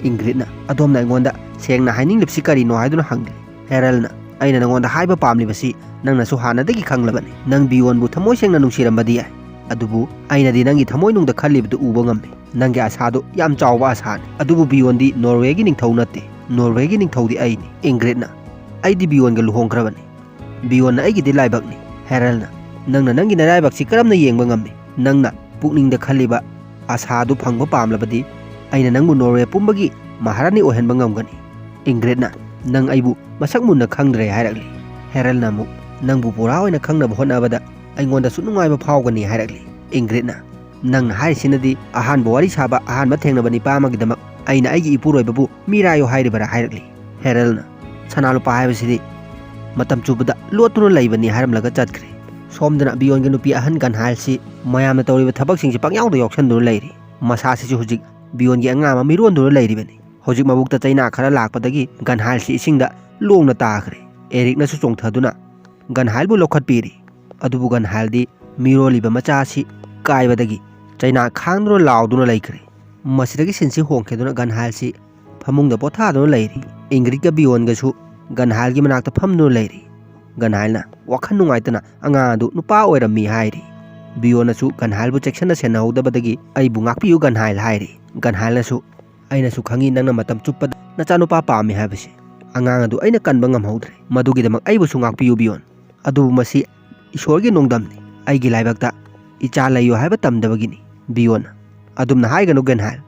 ꯏꯪꯒ꯭ꯔꯤꯠꯅ, "ꯑꯗꯣꯝꯅ ꯑꯩꯉꯣꯟꯗ ꯁꯦꯡꯅ ꯍꯥꯏꯅꯤꯡꯂꯤꯕꯁꯤ ꯀꯔꯤꯅꯣ?" ꯍꯥꯏꯗꯨꯅ ꯍꯪꯂꯤ꯫ ꯍꯦꯔꯜꯅ, "ꯑꯩꯅ ꯅꯉꯣꯟꯗ ꯍꯥꯏꯕ ꯄꯥꯝꯂꯤꯕꯁꯤ ꯅꯪꯅꯁꯨ ꯍꯥꯟꯅꯗꯒꯤ ꯈꯪꯂꯕꯅꯤ꯫ ꯅꯪ ꯕꯤꯌꯣꯟꯕꯨ ꯊꯃꯣꯏ ꯁꯦꯡꯅ ꯅꯨꯡꯁꯤꯔꯝꯕꯗꯤ ꯌꯥꯏ, ꯑꯗꯨꯕꯨ ꯑꯩꯅꯗꯤ ꯅꯪꯒꯤ ꯊꯃꯣꯏꯅꯨꯡꯗ ꯈꯜꯂꯤꯕꯗꯨ ꯎꯕ ꯉꯝꯃꯤ꯫ ꯅꯪꯒꯤ ꯑꯁꯥꯗꯨ ꯌꯥꯝ ꯆꯥꯎꯕ ꯑꯁꯥꯅꯤ꯫ ꯑꯗꯨꯕꯨ ꯕꯤꯌꯣꯟꯗꯤ ꯅꯣꯔꯋꯦꯒꯤ ꯅꯤꯡꯊꯧ ꯅꯠꯇꯦ꯫ ꯅꯣꯔꯋꯦꯒꯤ ꯅꯤꯡꯊꯧꯗꯤ ꯑꯩꯅꯤ꯫" ꯏꯪꯒ꯭ꯔꯤꯠꯅ, "ꯑꯩꯗꯤ ꯕꯤꯌꯣꯟꯒ ꯂꯨꯍꯣꯡꯈ꯭ꯔꯕꯅꯤ꯫ ꯕꯤꯌꯣꯟꯅ ꯑꯩꯒꯤꯗꯤ ꯂꯥꯏꯕꯛꯅꯤ꯫" ꯍꯦꯔꯜꯅ, "ꯅꯪꯅ ꯅꯪꯒꯤ ꯅꯔꯥꯏꯕꯛꯁꯤ ꯀꯔꯝꯅ ꯌꯦꯡꯕ ꯉꯝꯃꯤ? ꯅꯪꯅ ꯄꯨꯛꯅꯤꯡꯗ ꯈꯜꯂꯤꯕ ꯑꯁꯥꯗꯨ ꯐꯪꯕ ꯄꯥꯝꯂꯕꯗꯤ ꯑꯩꯅ ꯅꯪꯕꯨ ꯅꯣꯔꯋꯦ ꯄꯨꯝꯕꯒꯤ ꯃꯍꯥꯔꯥꯅꯤ ꯑꯣꯏꯍꯟꯕ ꯉꯝꯒꯅꯤ꯫" ꯏꯪꯒ꯭ꯔꯤꯠꯅ, "ꯅꯪ ꯑꯩꯕꯨ ꯃꯁꯛ ꯃꯨꯟꯅ ꯈꯪꯗ꯭ꯔꯦ" ꯍꯥꯏꯔꯛꯂꯤ꯫ ꯍꯦꯔꯜꯅ ꯑꯃꯨꯛ, "ꯅꯪꯕꯨ ꯄꯨꯔꯥ ꯑꯣꯏꯅ ꯈꯪꯅꯕ ꯍꯣꯠꯅꯕꯗ ꯑꯩꯉꯣꯟꯗꯁꯨ ꯅꯨꯡꯉꯥꯏꯕ ꯐꯥꯎꯒꯅꯤ" ꯍꯥꯏꯔꯛꯂꯤ꯫ ꯏꯪꯒ꯭ꯔꯤꯠꯅ, "ꯅꯪꯅ ꯍꯥꯏꯔꯤꯁꯤꯅꯗꯤ ꯑꯍꯥꯟꯕ ꯋꯥꯔꯤ ꯁꯥꯕ, ꯑꯍꯥꯟꯕ ꯊꯦꯡꯅꯕ ꯅꯤꯄꯥ ꯑꯃꯒꯤꯗꯃꯛ ꯑꯩꯅ ꯑꯩꯒꯤ ꯏꯄꯨꯔꯣꯏꯕꯕꯨ ꯃꯤꯔꯥꯏꯌꯣ ꯍꯥꯏꯔꯤꯕꯔꯥ?" ꯍꯥꯏꯔꯛꯂꯤ꯫ ꯍꯦꯔꯜꯅ, "ꯁꯅꯥ ꯂꯨꯄꯥ ꯍꯥꯏꯕꯁꯤꯗꯤ ꯃꯇꯝ ꯆꯨꯞꯄꯗ ꯂꯣꯠꯇꯨꯅ ꯂꯩꯕꯅꯤ" ꯍꯥꯏꯔꯝꯂꯒ ꯆꯠꯈ꯭ꯔꯦ꯫ ꯁꯣꯝꯗꯅ ꯕꯤꯌꯣꯟꯒꯤ ꯅꯨꯄꯤ ꯑꯍꯟ ꯒꯟꯍꯥꯏꯜꯁꯤ ꯃꯌꯥꯝꯅ ꯇꯧꯔꯤꯕ ꯊꯕꯛꯁꯤꯡꯁꯤ ꯄꯪꯌꯥꯎꯗ ꯌꯥꯎꯁꯟꯗꯨꯅ ꯂꯩꯔꯤ꯫ ꯃꯁꯥꯁꯤꯁꯨ ꯍꯧꯖꯤꯛ ꯕꯤꯌꯣꯟꯒꯤ ꯑꯉꯥꯡ ꯑꯃ ꯃꯤꯔꯣꯟꯗꯨꯅ ꯂꯩꯔꯤꯕꯅꯤ꯫ ꯍꯧꯖꯤꯛ ꯃꯕꯨꯛꯇ ꯆꯩꯅꯥ ꯈꯔ ꯂꯥꯛꯄꯗꯒꯤ ꯒꯟꯍꯥꯏꯜꯁꯤ ꯏꯁꯤꯡꯗ ꯂꯣꯡꯅ ꯇꯥꯈ꯭ꯔꯦ꯫ ꯑꯦꯔꯤꯛꯅꯁꯨ ꯆꯣꯡꯊꯗꯨꯅ ꯒꯟꯍꯥꯏꯜꯕꯨ ꯂꯧꯈꯠꯄꯤꯔꯤ꯫ ꯑꯗꯨꯕꯨ ꯒꯟꯍꯥꯏꯜꯗꯤ ꯃꯤꯔꯣꯜꯂꯤꯕ ꯃꯆꯥ ꯑꯁꯤ ꯀꯥꯏꯕꯗꯒꯤ ꯆꯩꯅꯥ ꯈꯥꯡꯗꯨꯅ ꯂꯥꯎꯗꯨꯅ ꯂꯩꯈ꯭ꯔꯦ꯫ ꯃꯁꯤꯗꯒꯤ ꯁꯤꯟꯁꯤ ꯍꯣꯡꯈꯤꯗꯨꯅ ꯒꯟꯍꯥꯏꯜꯁꯤ ꯐꯃꯨꯡꯗ ꯄꯣꯊꯥꯗꯨꯅ ꯂꯩꯔꯤ꯫ ꯏꯪꯒ꯭ꯔꯤꯠꯀ ꯕꯤꯌꯣꯟꯒꯁꯨ ꯒꯟꯍꯥꯏꯜꯒꯤ ꯃꯅꯥꯛꯇ ꯐꯝꯗꯨꯅ ꯂꯩꯔꯤ꯫ ꯒꯟꯍꯥꯏꯜꯅ ꯋꯥꯈꯜ ꯅꯨꯡꯉꯥꯏꯇꯅ ꯑꯉꯥꯡ ꯑꯗꯨ ꯅꯨꯄꯥ ꯑꯣꯏꯔꯝꯃꯤ ꯍꯥꯏꯔꯤ꯫ ꯕꯤꯌꯣꯟꯅꯁꯨ ꯒꯟꯍꯥꯏꯜꯕꯨ ꯆꯦꯛꯁꯤꯟꯅ ꯁꯦꯟꯅꯍꯧꯗꯕꯗꯒꯤ "ꯑꯩꯕꯨ ꯉꯥꯛꯄꯤꯌꯨ ꯒꯟꯍꯥꯏꯜ" ꯍꯥꯏꯔꯤ꯫ ꯒꯟꯍꯥꯏꯜꯅꯁꯨ, "ꯑꯩꯅꯁꯨ ꯈꯪꯉꯤ ꯅꯪꯅ ꯃꯇꯝ ꯆꯨꯞꯄꯗ ꯅꯆꯥꯅꯨꯄꯥ ꯄꯥꯝꯃꯤ ꯍꯥꯏꯕꯁꯤ꯫ ꯑꯉꯥꯡ ꯑꯗꯨ ꯑꯩꯅ ꯀꯟꯕ ꯉꯝꯍꯧꯗ꯭ꯔꯦ꯫ ꯃꯗꯨꯒꯤꯗꯃꯛ ꯑꯩꯕꯨꯁꯨ ꯉꯥꯛꯄꯤꯌꯨ ꯕꯤꯌꯣꯟ꯫ ꯑꯗꯨꯕꯨ ꯃꯁꯤ ꯏꯁꯣꯔꯒꯤ ꯅꯣꯡꯗꯝꯅꯤ꯫ ꯑꯩꯒꯤ ꯂꯥꯏꯕꯛꯇ ꯏꯆꯥ ꯂꯩꯌꯨ ꯍꯥꯏꯕ ꯇꯝꯗꯕꯒꯤꯅꯤ꯫" ꯕꯤꯌꯣꯟꯅ, "ꯑꯗꯨꯝꯅ ꯍꯥꯏꯒꯅꯨ ꯒꯟꯍꯥꯏꯜ꯫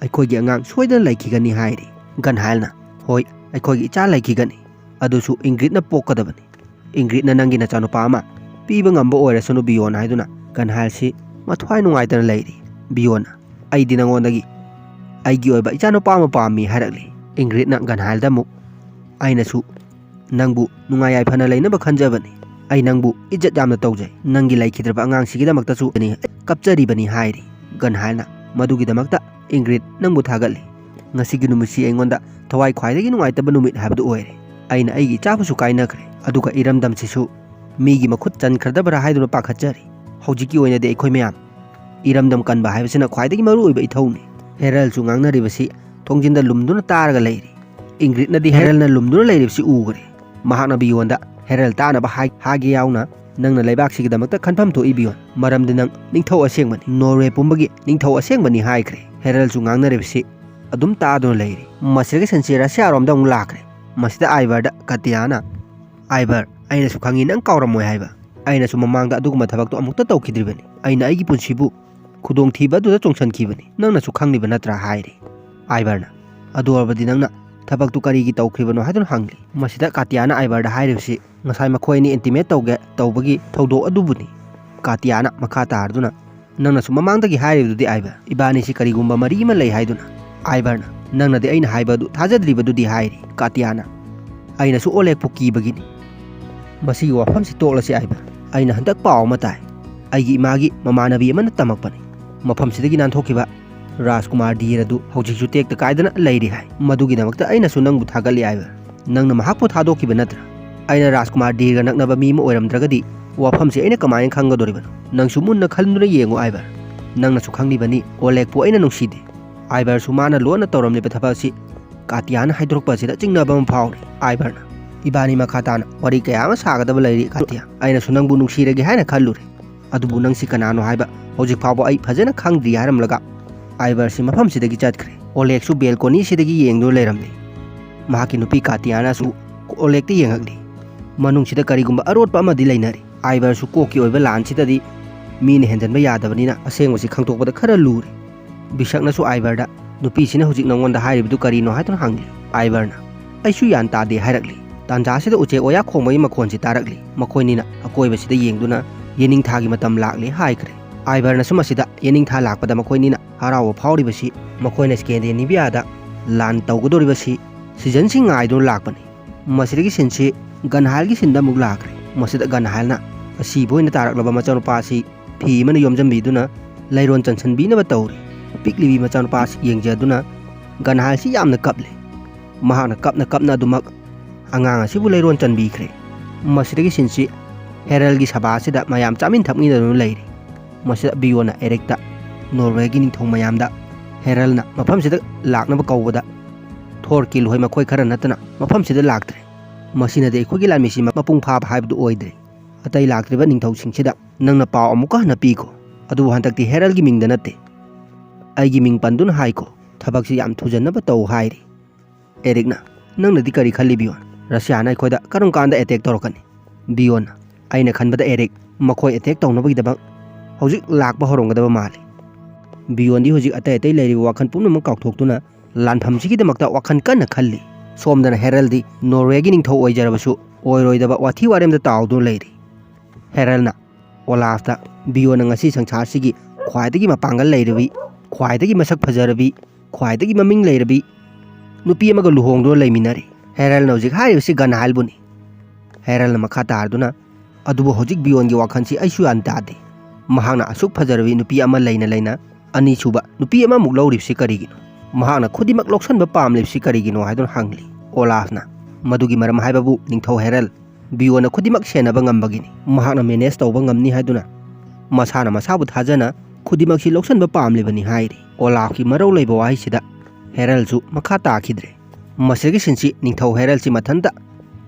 ꯑꯩꯈꯣꯏꯒꯤ ꯑꯉꯥꯡ ꯁꯣꯏꯗꯅ ꯂꯩꯈꯤꯒꯅꯤ" ꯍꯥꯏꯔꯤ꯫ ꯒꯟꯍꯥꯏꯜꯅ, "ꯍꯣꯏ, ꯑꯩꯈꯣꯏꯒꯤ ꯏꯆꯥ ꯂꯩꯈꯤꯒꯅꯤ꯫ ꯑꯗꯨꯁꯨ ꯏꯪꯒ꯭ꯔꯤꯠꯅ ꯄꯣꯛꯀꯗꯕꯅꯤ꯫ ꯏꯪꯒ꯭ꯔꯤꯠꯅ ꯅꯪꯒꯤ ꯅꯆꯥꯅꯨꯄꯥ ꯑꯃ ꯄꯤꯕ ꯉꯝꯕ ꯑꯣꯏꯔꯁꯅꯨ ꯕꯤꯌꯣꯟ" ꯍꯥꯏꯗꯨꯅ ꯒꯟꯍꯥꯏꯜꯁꯤ ꯃꯊ꯭ꯋꯥꯏ ꯅꯨꯡꯉꯥꯏꯇꯅ ꯂꯩꯔꯤ꯫ ꯕꯤꯌꯣꯟꯅ, "ꯑꯩꯗꯤ ꯅꯉꯣꯟꯗꯒꯤ ꯑꯩꯒꯤ ꯑꯣꯏꯕ ꯏꯆꯥꯅꯨꯄꯥ ꯑꯃ ꯄꯥꯝꯃꯤ" ꯍꯥꯏꯔꯛꯂꯤ꯫ ꯏꯪꯒ꯭ꯔꯤꯠꯅ ꯒꯟꯍꯥꯏꯜꯗ ꯑꯃꯨꯛ, "ꯑꯩꯅꯁꯨ ꯅꯪꯕꯨ ꯅꯨꯡꯉꯥꯏ ꯌꯥꯏꯐꯅ ꯂꯩꯅꯕ ꯈꯟꯖꯕꯅꯤ꯫ ꯑꯩ ꯅꯪꯕꯨ ꯏꯖꯠ ꯌꯥꯝꯅ ꯇꯧꯖꯩ꯫ ꯅꯪꯒꯤ ꯂꯩꯈꯤꯗ꯭ꯔꯕ ꯑꯉꯥꯡꯁꯤꯒꯤꯗꯃꯛꯇꯁꯨ ꯑꯩ ꯀꯞꯆꯔꯤꯕꯅꯤ" ꯍꯥꯏꯔꯤ꯫ ꯒꯟꯍꯥꯏꯜꯅ, "ꯃꯗꯨꯒꯤꯗꯃꯛꯇ ꯏꯪꯒ꯭ꯔꯤꯠ ꯅꯪꯕꯨ ꯊꯥꯒꯠꯂꯤ꯫ ꯉꯁꯤꯒꯤ ꯅꯨꯃꯤꯠꯁꯤ ꯑꯩꯉꯣꯟꯗ ꯊꯋꯥꯏ ꯈ꯭ꯋꯥꯏꯗꯒꯤ ꯅꯨꯡꯉꯥꯏꯇꯕ ꯅꯨꯃꯤꯠ ꯍꯥꯏꯕꯗꯨ ꯑꯣꯏꯔꯦ꯫ ꯑꯩꯅ ꯑꯩꯒꯤ ꯏꯆꯥꯕꯨꯁꯨ ꯀꯥꯏꯅꯈ꯭ꯔꯦ, ꯑꯗꯨꯒ ꯏꯔꯝꯗꯝꯁꯤꯁꯨ ꯃꯤꯒꯤ ꯃꯈꯨꯠ ꯆꯟꯈ꯭ꯔꯗꯕ꯭ꯔꯥ ꯍꯥꯏꯗꯨꯅ ꯄꯥꯈꯠꯆꯔꯤ꯫ ꯍꯧꯖꯤꯛꯀꯤ ꯑꯣꯏꯅꯗꯤ ꯑꯩꯈꯣꯏ ꯃꯌꯥꯝ ꯏꯔꯝꯗꯝ ꯀꯟꯕ ꯍꯥꯏꯕꯁꯤꯅ ꯈ꯭ꯋꯥꯏꯗꯒꯤ ꯃꯔꯨꯑꯣꯏꯕ ꯏꯊꯧꯅꯤ꯫" ꯍꯦꯔꯜꯁꯨ ꯉꯥꯡꯅꯔꯤꯕꯁꯤ ꯊꯣꯡꯖꯤꯟꯗ ꯂꯨꯝꯗꯨꯅ ꯇꯥꯔꯒ ꯂꯩꯔꯤ꯫ ꯏꯪꯒ꯭ꯔꯤꯠꯅꯗꯤ ꯍꯦꯔꯜꯅ ꯂꯨꯝꯗꯨꯅ ꯂꯩꯔꯤꯕꯁꯤ ꯎꯈ꯭ꯔꯦ꯫ ꯃꯍꯥꯛꯅ ꯕꯤꯌꯣꯟꯗ ꯍꯦꯔꯜ ꯇꯥꯅꯕ ꯍꯥꯏ-, ꯍꯥꯏꯒꯦ ꯌꯥꯎꯅ, "ꯅꯪꯅ ꯂꯩꯕꯥꯛꯁꯤꯒꯤꯗꯃꯛꯇ ꯈꯟꯐꯝ ꯊꯣꯛꯏ ꯕꯤꯌꯣꯟ, ꯃꯔꯝꯗꯤ ꯅꯪ ꯅꯤꯡꯊꯧ ꯑꯁꯦꯡꯕꯅꯤ, ꯅꯣꯔꯋꯦ ꯄꯨꯝꯕꯒꯤ ꯅꯤꯡꯊꯧ ꯑꯁꯦꯡꯕꯅꯤ" ꯍꯥꯏꯈ꯭ꯔꯦ꯫ ꯍꯦꯔꯜꯁꯨ ꯉꯥꯡꯅꯔꯤꯕꯁꯤ ꯑꯗꯨꯝ ꯇꯥꯗꯨꯅ ꯂꯩꯔꯤ꯫ ꯃꯁꯤꯗꯒꯤ ꯁꯤꯟꯁꯤ ꯔꯁꯤꯌꯥꯔꯣꯝꯗ ꯑꯃꯨꯛ ꯂꯥꯛꯈ꯭ꯔꯦ꯫ ꯃꯁꯤꯗ ꯑꯥꯏꯕꯔꯗ ꯀꯇꯤꯌꯥꯅ, "ꯑꯥꯏꯕꯔ, ꯑꯩꯅꯁꯨ ꯈꯪꯉꯤ ꯅꯪ ꯀꯥꯎꯔꯝꯃꯣꯏ ꯍꯥꯏꯕ꯫ ꯑꯩꯅꯁꯨ ꯃꯃꯥꯡꯗ ꯑꯗꯨꯒꯨꯝꯕ ꯊꯕꯛꯇꯣ ꯑꯃꯨꯛꯇ ꯇꯧꯈꯤꯗ꯭ꯔꯤꯕꯅꯤ꯫ ꯑꯩꯅ ꯑꯩꯒꯤ ꯄꯨꯟꯁꯤꯕꯨ ꯈꯨꯗꯣꯡꯊꯤꯕ ꯑꯗꯨꯗ ꯆꯣꯡꯁꯤꯟꯈꯤꯕꯅꯤ, ꯅꯪꯅꯁꯨ ꯈꯪꯂꯤꯕ ꯅꯠꯇ꯭ꯔꯥ?" ꯍꯥꯏꯔꯤ꯫ ꯑꯥꯏꯕꯔꯅ, "ꯑꯗꯨ ꯑꯣꯏꯔꯕꯗꯤ ꯅꯪꯅ ꯊꯕꯛꯇꯨ ꯀꯔꯤꯒꯤ ꯇꯧꯈ꯭ꯔꯤꯕꯅꯣ ꯍꯥꯏꯗꯨꯅ ꯍꯪꯂꯤ꯫ ꯃꯁꯤꯗ ꯀꯥꯇꯤꯌꯥꯅ ꯑꯥꯏꯕꯔꯗ ꯍꯥꯏꯔꯤꯕꯁꯤ ꯉꯁꯥꯏ ꯃꯈꯣꯏ ꯑꯅꯤ ꯏꯟꯇꯤꯃꯦꯠ ꯇꯧꯒꯦ ꯇꯧꯕꯒꯤ ꯊꯧꯗꯣꯛ ꯑꯗꯨꯕꯨꯅꯤ꯫ ꯀꯥꯇꯤꯌꯥꯅ ꯃꯈꯥ ꯇꯥꯔꯗꯨꯅ, "ꯅꯪꯅꯁꯨ ꯃꯃꯥꯡꯗꯒꯤ ꯍꯥꯏꯔꯤꯕꯗꯨꯗꯤ ꯑꯥꯏꯕꯔ, ꯏꯕꯥꯅꯤꯁꯤ ꯀꯔꯤꯒꯨꯝꯕ ꯃꯔꯤ ꯑꯃ ꯂꯩ ꯍꯥꯏꯗꯨꯅ?" ꯑꯥꯏꯕꯔꯅ, "ꯅꯪꯅꯗꯤ ꯑꯩꯅ ꯍꯥꯏꯕ ꯑꯗꯨ ꯊꯥꯖꯗ꯭ꯔꯤꯕꯗꯨꯗꯤ?" ꯍꯥꯏꯔꯤ꯫ ꯀꯥꯇꯤꯌꯥꯅ, "ꯑꯩꯅꯁꯨ ꯑꯣꯂꯦꯛꯄꯨ ꯀꯤꯕꯒꯤꯅꯤ꯫ ꯃꯁꯤꯒꯤ ꯋꯥꯐꯝꯁꯤ ꯇꯣꯛꯂꯁꯤ ꯑꯥꯏꯕꯔ꯫ ꯑꯩꯅ ꯍꯟꯗꯛ ꯄꯥꯎ ꯑꯃ ꯇꯥꯏ꯫ ꯑꯩꯒꯤ ꯏꯃꯥꯒꯤ ꯃꯃꯥꯟꯅꯕꯤ ꯑꯃꯅ ꯇꯝꯃꯛꯄꯅꯤ꯫ ꯃꯐꯝꯁꯤꯗꯒꯤ ꯅꯥꯟꯊꯣꯛꯈꯤꯕ ꯔꯥꯖꯀꯨꯃꯥꯔ ꯙꯤꯔ ꯑꯗꯨ ꯍꯧꯖꯤꯛꯁꯨ ꯇꯦꯛꯇ ꯀꯥꯏꯗꯅ ꯂꯩꯔꯤ ꯍꯥꯏ꯫ ꯃꯗꯨꯒꯤꯗꯃꯛꯇ ꯑꯩꯅꯁꯨ ꯅꯪꯕꯨ ꯊꯥꯒꯠꯂꯤ ꯑꯥꯏꯕꯔ꯫ ꯅꯪꯅ ꯃꯍꯥꯛꯄꯨ ꯊꯥꯗꯣꯛꯈꯤꯕ ꯅꯠꯇ꯭ꯔꯥ? ꯑꯩꯅ ꯔꯥꯖꯀꯨꯃꯥꯔ ꯙꯤꯔꯒ ꯅꯛꯅꯕ ꯃꯤ ꯑꯃ ꯑꯣꯏꯔꯝꯗ꯭ꯔꯒꯗꯤ ꯋꯥꯐꯝꯁꯤ ꯑꯩꯅ ꯀꯃꯥꯏꯅ ꯈꯪꯒꯗꯧꯔꯤꯕꯅꯣ? ꯅꯪꯁꯨ ꯃꯨꯟꯅ ꯈꯟꯗꯨꯅ ꯌꯦꯡꯉꯨ ꯑꯥꯏꯕꯔ꯫ ꯅꯪꯅꯁꯨ ꯈꯪꯂꯤꯕꯅꯤ, ꯑꯣꯂꯦꯛꯄꯨ ꯑꯩꯅ ꯅꯨꯡꯁꯤꯗꯦ꯫" ꯑꯥꯏꯕꯔꯁꯨ ꯃꯥꯅ ꯂꯣꯟꯅ ꯇꯧꯔꯝꯂꯤꯕ ꯊꯕꯛ ꯑꯁꯤ ꯀꯥꯇꯤꯌꯥꯅ ꯍꯥꯏꯗꯣꯔꯛꯄ ꯑꯁꯤꯗ ꯆꯤꯡꯅꯕ ꯑꯃ ꯐꯥꯎꯔꯤ꯫ ꯑꯥꯏꯕꯔꯅ, "ꯏꯕꯥꯅꯤ ꯃꯈꯥ ꯇꯥꯅ ꯋꯥꯔꯤ ꯀꯌꯥ ꯑꯃ ꯁꯥꯒꯗꯕ ꯂꯩꯔꯤ ꯀꯥꯇꯤꯌꯥ꯫ ꯑꯩꯅꯁꯨ ꯅꯪꯕꯨ ꯅꯨꯡꯁꯤꯔꯒꯦ ꯍꯥꯏꯅ ꯈꯜꯂꯨꯔꯦ꯫ ꯑꯗꯨꯕꯨ ꯅꯪꯁꯤ ꯀꯅꯥꯅꯣ ꯍꯥꯏꯕ ꯍꯧꯖꯤꯛ ꯐꯥꯎꯕ ꯑꯩ ꯐꯖꯅ ꯈꯪꯗ꯭ꯔꯤ" ꯍꯥꯏꯔꯝꯂꯒ ꯑꯥꯏꯕꯔꯁꯤ ꯃꯐꯝꯁꯤꯗꯒꯤ ꯆꯠꯈ꯭ꯔꯦ꯫ ꯑꯣꯂꯦꯛꯁꯨ ꯕꯦꯜꯀꯣꯅꯤꯁꯤꯗꯒꯤ ꯌꯦꯡꯗꯨꯅ ꯂꯩꯔꯝꯂꯤ꯫ ꯃꯍꯥꯛꯀꯤ ꯅꯨꯄꯤ ꯀꯥꯇꯤꯌꯥꯅꯁꯨ ꯑꯣꯂꯦꯛꯇ ꯌꯦꯡꯉꯛꯂꯤ꯫ ꯃꯅꯨꯡꯁꯤꯗ ꯀꯔꯤꯒꯨꯝꯕ ꯑꯔꯣꯠꯄ ꯑꯃꯗꯤ ꯂꯩꯅꯔꯤ꯫ ꯑꯥꯏꯕꯔꯁꯨ ꯀꯣꯛꯀꯤ ꯑꯣꯏꯕ ꯂꯥꯟꯁꯤꯗꯗꯤ ꯃꯤꯅ ꯍꯦꯟꯖꯟꯕ ꯌꯥꯗꯕꯅꯤꯅ ꯑꯁꯦꯡꯕꯁꯤ ꯈꯪꯗꯣꯛꯄꯗ ꯈꯔ ꯂꯨꯔꯦ꯫ ꯕꯤꯁꯛꯅꯁꯨ ꯑꯥꯏꯕꯔꯗ, "ꯅꯨꯄꯤꯁꯤꯅ ꯍꯧꯖꯤꯛ ꯅꯉꯣꯟꯗ ꯍꯥꯏꯔꯤꯕꯗꯨ ꯀꯔꯤꯅꯣ?" ꯍꯥꯏꯗꯨꯅ ꯍꯪꯂꯤ꯫ ꯑꯥꯏꯕꯔꯅ, "ꯑꯩꯁꯨ ꯒ꯭ꯌꯥꯟ ꯇꯥꯗꯦ" ꯍꯥꯏꯔꯛꯂꯤ꯫ ꯇꯥꯟꯖꯥꯁꯤꯗ ꯎꯆꯦꯛ ꯋꯥꯌꯥ ꯈꯣꯡꯕꯒꯤ ꯃꯈꯣꯟꯁꯤ ꯇꯥꯔꯛꯂꯤ꯫ ꯃꯈꯣꯏꯅꯤꯅ ꯑꯀꯣꯏꯕꯁꯤꯗ ꯌꯦꯡꯗꯨꯅ, "ꯌꯦꯅꯤꯡꯊꯥꯒꯤ ꯃꯇꯝ ꯂꯥꯛꯂꯦ" ꯍꯥꯏꯈ꯭ꯔꯦ꯫ ꯑꯥꯏꯕꯔꯅꯁꯨ ꯃꯁꯤꯗ ꯌꯦꯅꯤꯡꯊꯥ ꯂꯥꯛꯄꯗ ꯃꯈꯣꯏꯅꯤꯅ ꯍꯔꯥꯎꯕ ꯐꯥꯎꯔꯤꯕꯁꯤ ꯃꯈꯣꯏꯅ ꯁ꯭ꯀꯦꯟꯗꯤꯅꯦꯕꯤꯌꯥꯗ ꯂꯥꯟ ꯇꯧꯒꯗꯧꯔꯤꯕꯁꯤ ꯁꯤꯖꯟꯁꯤ ꯉꯥꯏꯗꯨꯅ ꯂꯥꯛꯄꯅꯤ꯫ ꯃꯁꯤꯗꯒꯤ ꯁꯤꯟꯁꯤ ꯒꯟꯍꯥꯏꯜꯒꯤ ꯁꯤꯟꯗ ꯑꯃꯨꯛ ꯂꯥꯛꯈ꯭ꯔꯦ꯫ ꯃꯁꯤꯗ ꯒꯟꯍꯥꯏꯜꯅ ꯑꯁꯤꯕ ꯑꯣꯏꯅ ꯇꯥꯔꯛꯂꯕ ꯃꯆꯥꯅꯨꯄꯥ ꯑꯁꯤ ꯐꯤ ꯑꯃꯅ ꯌꯣꯝꯁꯤꯟꯕꯤꯗꯨꯅ ꯂꯩꯔꯣꯟ ꯆꯟꯁꯤꯟꯕꯤꯅꯕ ꯇꯧꯔꯤ꯫ ꯄꯤꯛꯂꯤꯕꯤ ꯃꯆꯥꯅꯨꯄꯥ ꯑꯁꯤ ꯌꯦꯡꯖꯗꯨꯅ ꯒꯟꯍꯥꯏꯜꯁꯤ ꯌꯥꯝꯅ ꯀꯞꯂꯦ꯫ ꯃꯍꯥꯛꯅ ꯀꯞꯅ ꯀꯞꯅ ꯑꯗꯨꯃꯛ ꯑꯉꯥꯡ ꯑꯁꯤꯕꯨ ꯂꯩꯔꯣꯟ ꯆꯟꯕꯤꯈ꯭ꯔꯦ꯫ ꯃꯁꯤꯗꯒꯤ ꯁꯤꯟꯁꯤ ꯍꯦꯔꯜꯒꯤ ꯁꯚꯥ ꯑꯁꯤꯗ ꯃꯌꯥꯝ ꯆꯥꯃꯤꯟ ꯊꯛꯃꯤꯟꯅꯗꯨꯅ ꯂꯩꯔꯤ꯫ ꯃꯁꯤꯗ ꯕꯤꯌꯣꯟꯅ ꯑꯦꯔꯤꯛꯇ ꯅꯣꯔꯋꯦꯒꯤ ꯅꯤꯡꯊꯧ ꯃꯌꯥꯝꯗ ꯍꯦꯔꯜꯅ ꯃꯐꯝꯁꯤꯗ ꯂꯥꯛꯅꯕ ꯀꯧꯕꯗ ꯊꯣꯔ ꯀꯤꯜꯍꯣꯏ ꯃꯈꯣꯏ ꯈꯔ ꯅꯠꯇꯅ ꯃꯐꯝꯁꯤꯗ ꯂꯥꯛꯇ꯭ꯔꯦ꯫ ꯃꯁꯤꯅꯗꯤ ꯑꯩꯈꯣꯏꯒꯤ ꯂꯥꯟꯃꯤꯁꯤ ꯃꯄꯨꯡ ꯐꯥꯕ ꯍꯥꯏꯕꯗꯨ ꯑꯣꯏꯗ꯭ꯔꯦ꯫ ꯑꯇꯩ ꯂꯥꯛꯇ꯭ꯔꯤꯕ ꯅꯤꯡꯊꯧꯁꯤꯡꯁꯤꯗ ꯅꯪꯅ ꯄꯥꯎ ꯑꯃꯨꯛꯀ ꯍꯟꯅ ꯄꯤꯈꯣ꯫ ꯑꯗꯨꯕꯨ ꯍꯟꯗꯛꯇꯤ ꯍꯦꯔꯜꯒꯤ ꯃꯤꯡꯗ ꯅꯠꯇꯦ, ꯑꯩꯒꯤ ꯃꯤꯡ ꯄꯟꯗꯨꯅ ꯍꯥꯏꯈꯣ꯫ ꯊꯕꯛꯁꯤ ꯌꯥꯝ ꯊꯨꯖꯟꯅꯕ ꯇꯧ ꯍꯥꯏꯔꯤ꯫ ꯑꯦꯔꯤꯛꯅ, "ꯅꯪꯅꯗꯤ ꯀꯔꯤ ꯈꯜꯂꯤ ꯕꯤꯌꯣꯟ? ꯔꯁꯤꯌꯥꯅ ꯑꯩꯈꯣꯏꯗ ꯀꯔꯝ ꯀꯥꯟꯗ ꯑꯦꯇꯦꯛ ꯇꯧꯔꯛꯀꯅꯤ?" ꯕꯤꯌꯣꯟꯅ, "ꯑꯩꯅ ꯈꯟꯕꯗ ꯑꯦꯔꯤꯛ, ꯃꯈꯣꯏ ꯑꯦꯇꯦꯛ ꯇꯧꯅꯕꯒꯤꯗꯃꯛ ꯍꯧꯖꯤꯛ ꯂꯥꯛꯄ ꯍꯧꯔꯝꯒꯗꯕ ꯃꯥꯜꯂꯤ꯫" ꯕꯤꯌꯣꯟꯗꯤ ꯍꯧꯖꯤꯛ ꯑꯇꯩ ꯑꯇꯩ ꯂꯩꯔꯤꯕ ꯋꯥꯈꯜ ꯄꯨꯝꯅꯃꯛ ꯀꯥꯎꯊꯣꯛꯇꯨꯅ ꯂꯥꯟꯐꯝꯁꯤꯒꯤꯗꯃꯛꯇ ꯋꯥꯈꯜ ꯀꯟꯅ ꯈꯜꯂꯤ꯫ ꯁꯣꯝꯗꯅ ꯍꯦꯔꯜꯗꯤ ꯅꯣꯔꯋꯦꯒꯤ ꯅꯤꯡꯊꯧ ꯑꯣꯏꯖꯔꯕꯁꯨ ꯑꯣꯏꯔꯣꯏꯗꯕ ꯋꯥꯊꯤ ꯋꯥꯔꯦꯝꯗ ꯇꯥꯎꯗꯨꯅ ꯂꯩꯔꯤ꯫ ꯍꯦꯔꯜꯅ ꯑꯣꯂꯥꯐꯇ ꯕꯤꯌꯣꯟꯅ ꯉꯁꯤ ꯁꯪꯁꯥꯔꯁꯤꯒꯤ ꯈ꯭ꯋꯥꯏꯗꯒꯤ ꯃꯄꯥꯡꯒꯜ ꯂꯩꯔꯕꯤ, ꯈ꯭ꯋꯥꯏꯗꯒꯤ ꯃꯁꯛ ꯐꯖꯔꯕꯤ, ꯈ꯭ꯋꯥꯏꯗꯒꯤ ꯃꯃꯤꯡ ꯂꯩꯔꯕꯤ ꯅꯨꯄꯤ ꯑꯃꯒ ꯂꯨꯍꯣꯡꯗꯨꯅ ꯂꯩꯃꯤꯟꯅꯔꯤ꯫ ꯍꯦꯔꯜꯅ ꯍꯧꯖꯤꯛ ꯍꯥꯏꯔꯤꯕꯁꯤ ꯒꯟꯍꯥꯏꯜꯕꯨꯅꯤ꯫ ꯍꯦꯔꯜꯅ ꯃꯈꯥ ꯇꯥꯔꯗꯨꯅ, "ꯑꯗꯨꯕꯨ ꯍꯧꯖꯤꯛ ꯕꯤꯌꯣꯟꯒꯤ ꯋꯥꯈꯜꯁꯤ ꯑꯩꯁꯨ ꯒ꯭ꯌꯥꯟ ꯇꯥꯗꯦ꯫ ꯃꯍꯥꯛꯅ ꯑꯁꯨꯛ ꯐꯖꯔꯕꯤ ꯅꯨꯄꯤ ꯑꯃ ꯂꯩꯅ ꯂꯩꯅ ꯑꯅꯤꯁꯨꯕ ꯅꯨꯄꯤ ꯑꯃꯃꯨꯛ ꯂꯧꯔꯤꯕꯁꯤ ꯀꯔꯤꯒꯤꯅꯣ? ꯃꯍꯥꯛꯅ ꯈꯨꯗꯤꯡꯃꯛ ꯂꯧꯁꯟꯕ ꯄꯥꯝꯂꯤꯕꯁꯤ ꯀꯔꯤꯒꯤꯅꯣ?" ꯍꯥꯏꯗꯨꯅ ꯍꯪꯂꯤ꯫ ꯑꯣꯂꯥꯐꯅ, "ꯃꯗꯨꯒꯤ ꯃꯔꯝ ꯍꯥꯏꯕꯕꯨ ꯅꯤꯡꯊꯧ ꯍꯦꯔꯜ, ꯕꯤꯌꯣꯟꯅ ꯈꯨꯗꯤꯡꯃꯛ ꯁꯦꯟꯅꯕ ꯉꯝꯕꯒꯤꯅꯤ꯫ ꯃꯍꯥꯛꯅ ꯃꯦꯅꯦꯖ ꯇꯧꯕ ꯉꯝꯅꯤ ꯍꯥꯏꯗꯨꯅ ꯃꯁꯥꯅ ꯃꯁꯥꯕꯨ ꯊꯥꯖꯅ ꯈꯨꯗꯤꯡꯃꯛꯁꯤ ꯂꯧꯁꯟꯕ ꯄꯥꯝꯂꯤꯕꯅꯤ" ꯍꯥꯏꯔꯤ꯫ ꯑꯣꯂꯥꯐꯀꯤ ꯃꯔꯧ ꯂꯩꯕ ꯋꯥꯍꯩꯁꯤꯗ ꯍꯦꯔꯜꯁꯨ ꯃꯈꯥ ꯇꯥꯈꯤꯗ꯭ꯔꯦ꯫ ꯃꯁꯤꯗꯒꯤ ꯁꯤꯟꯁꯤ ꯅꯤꯡꯊꯧ ꯍꯦꯔꯜꯁꯤ ꯃꯊꯟꯇ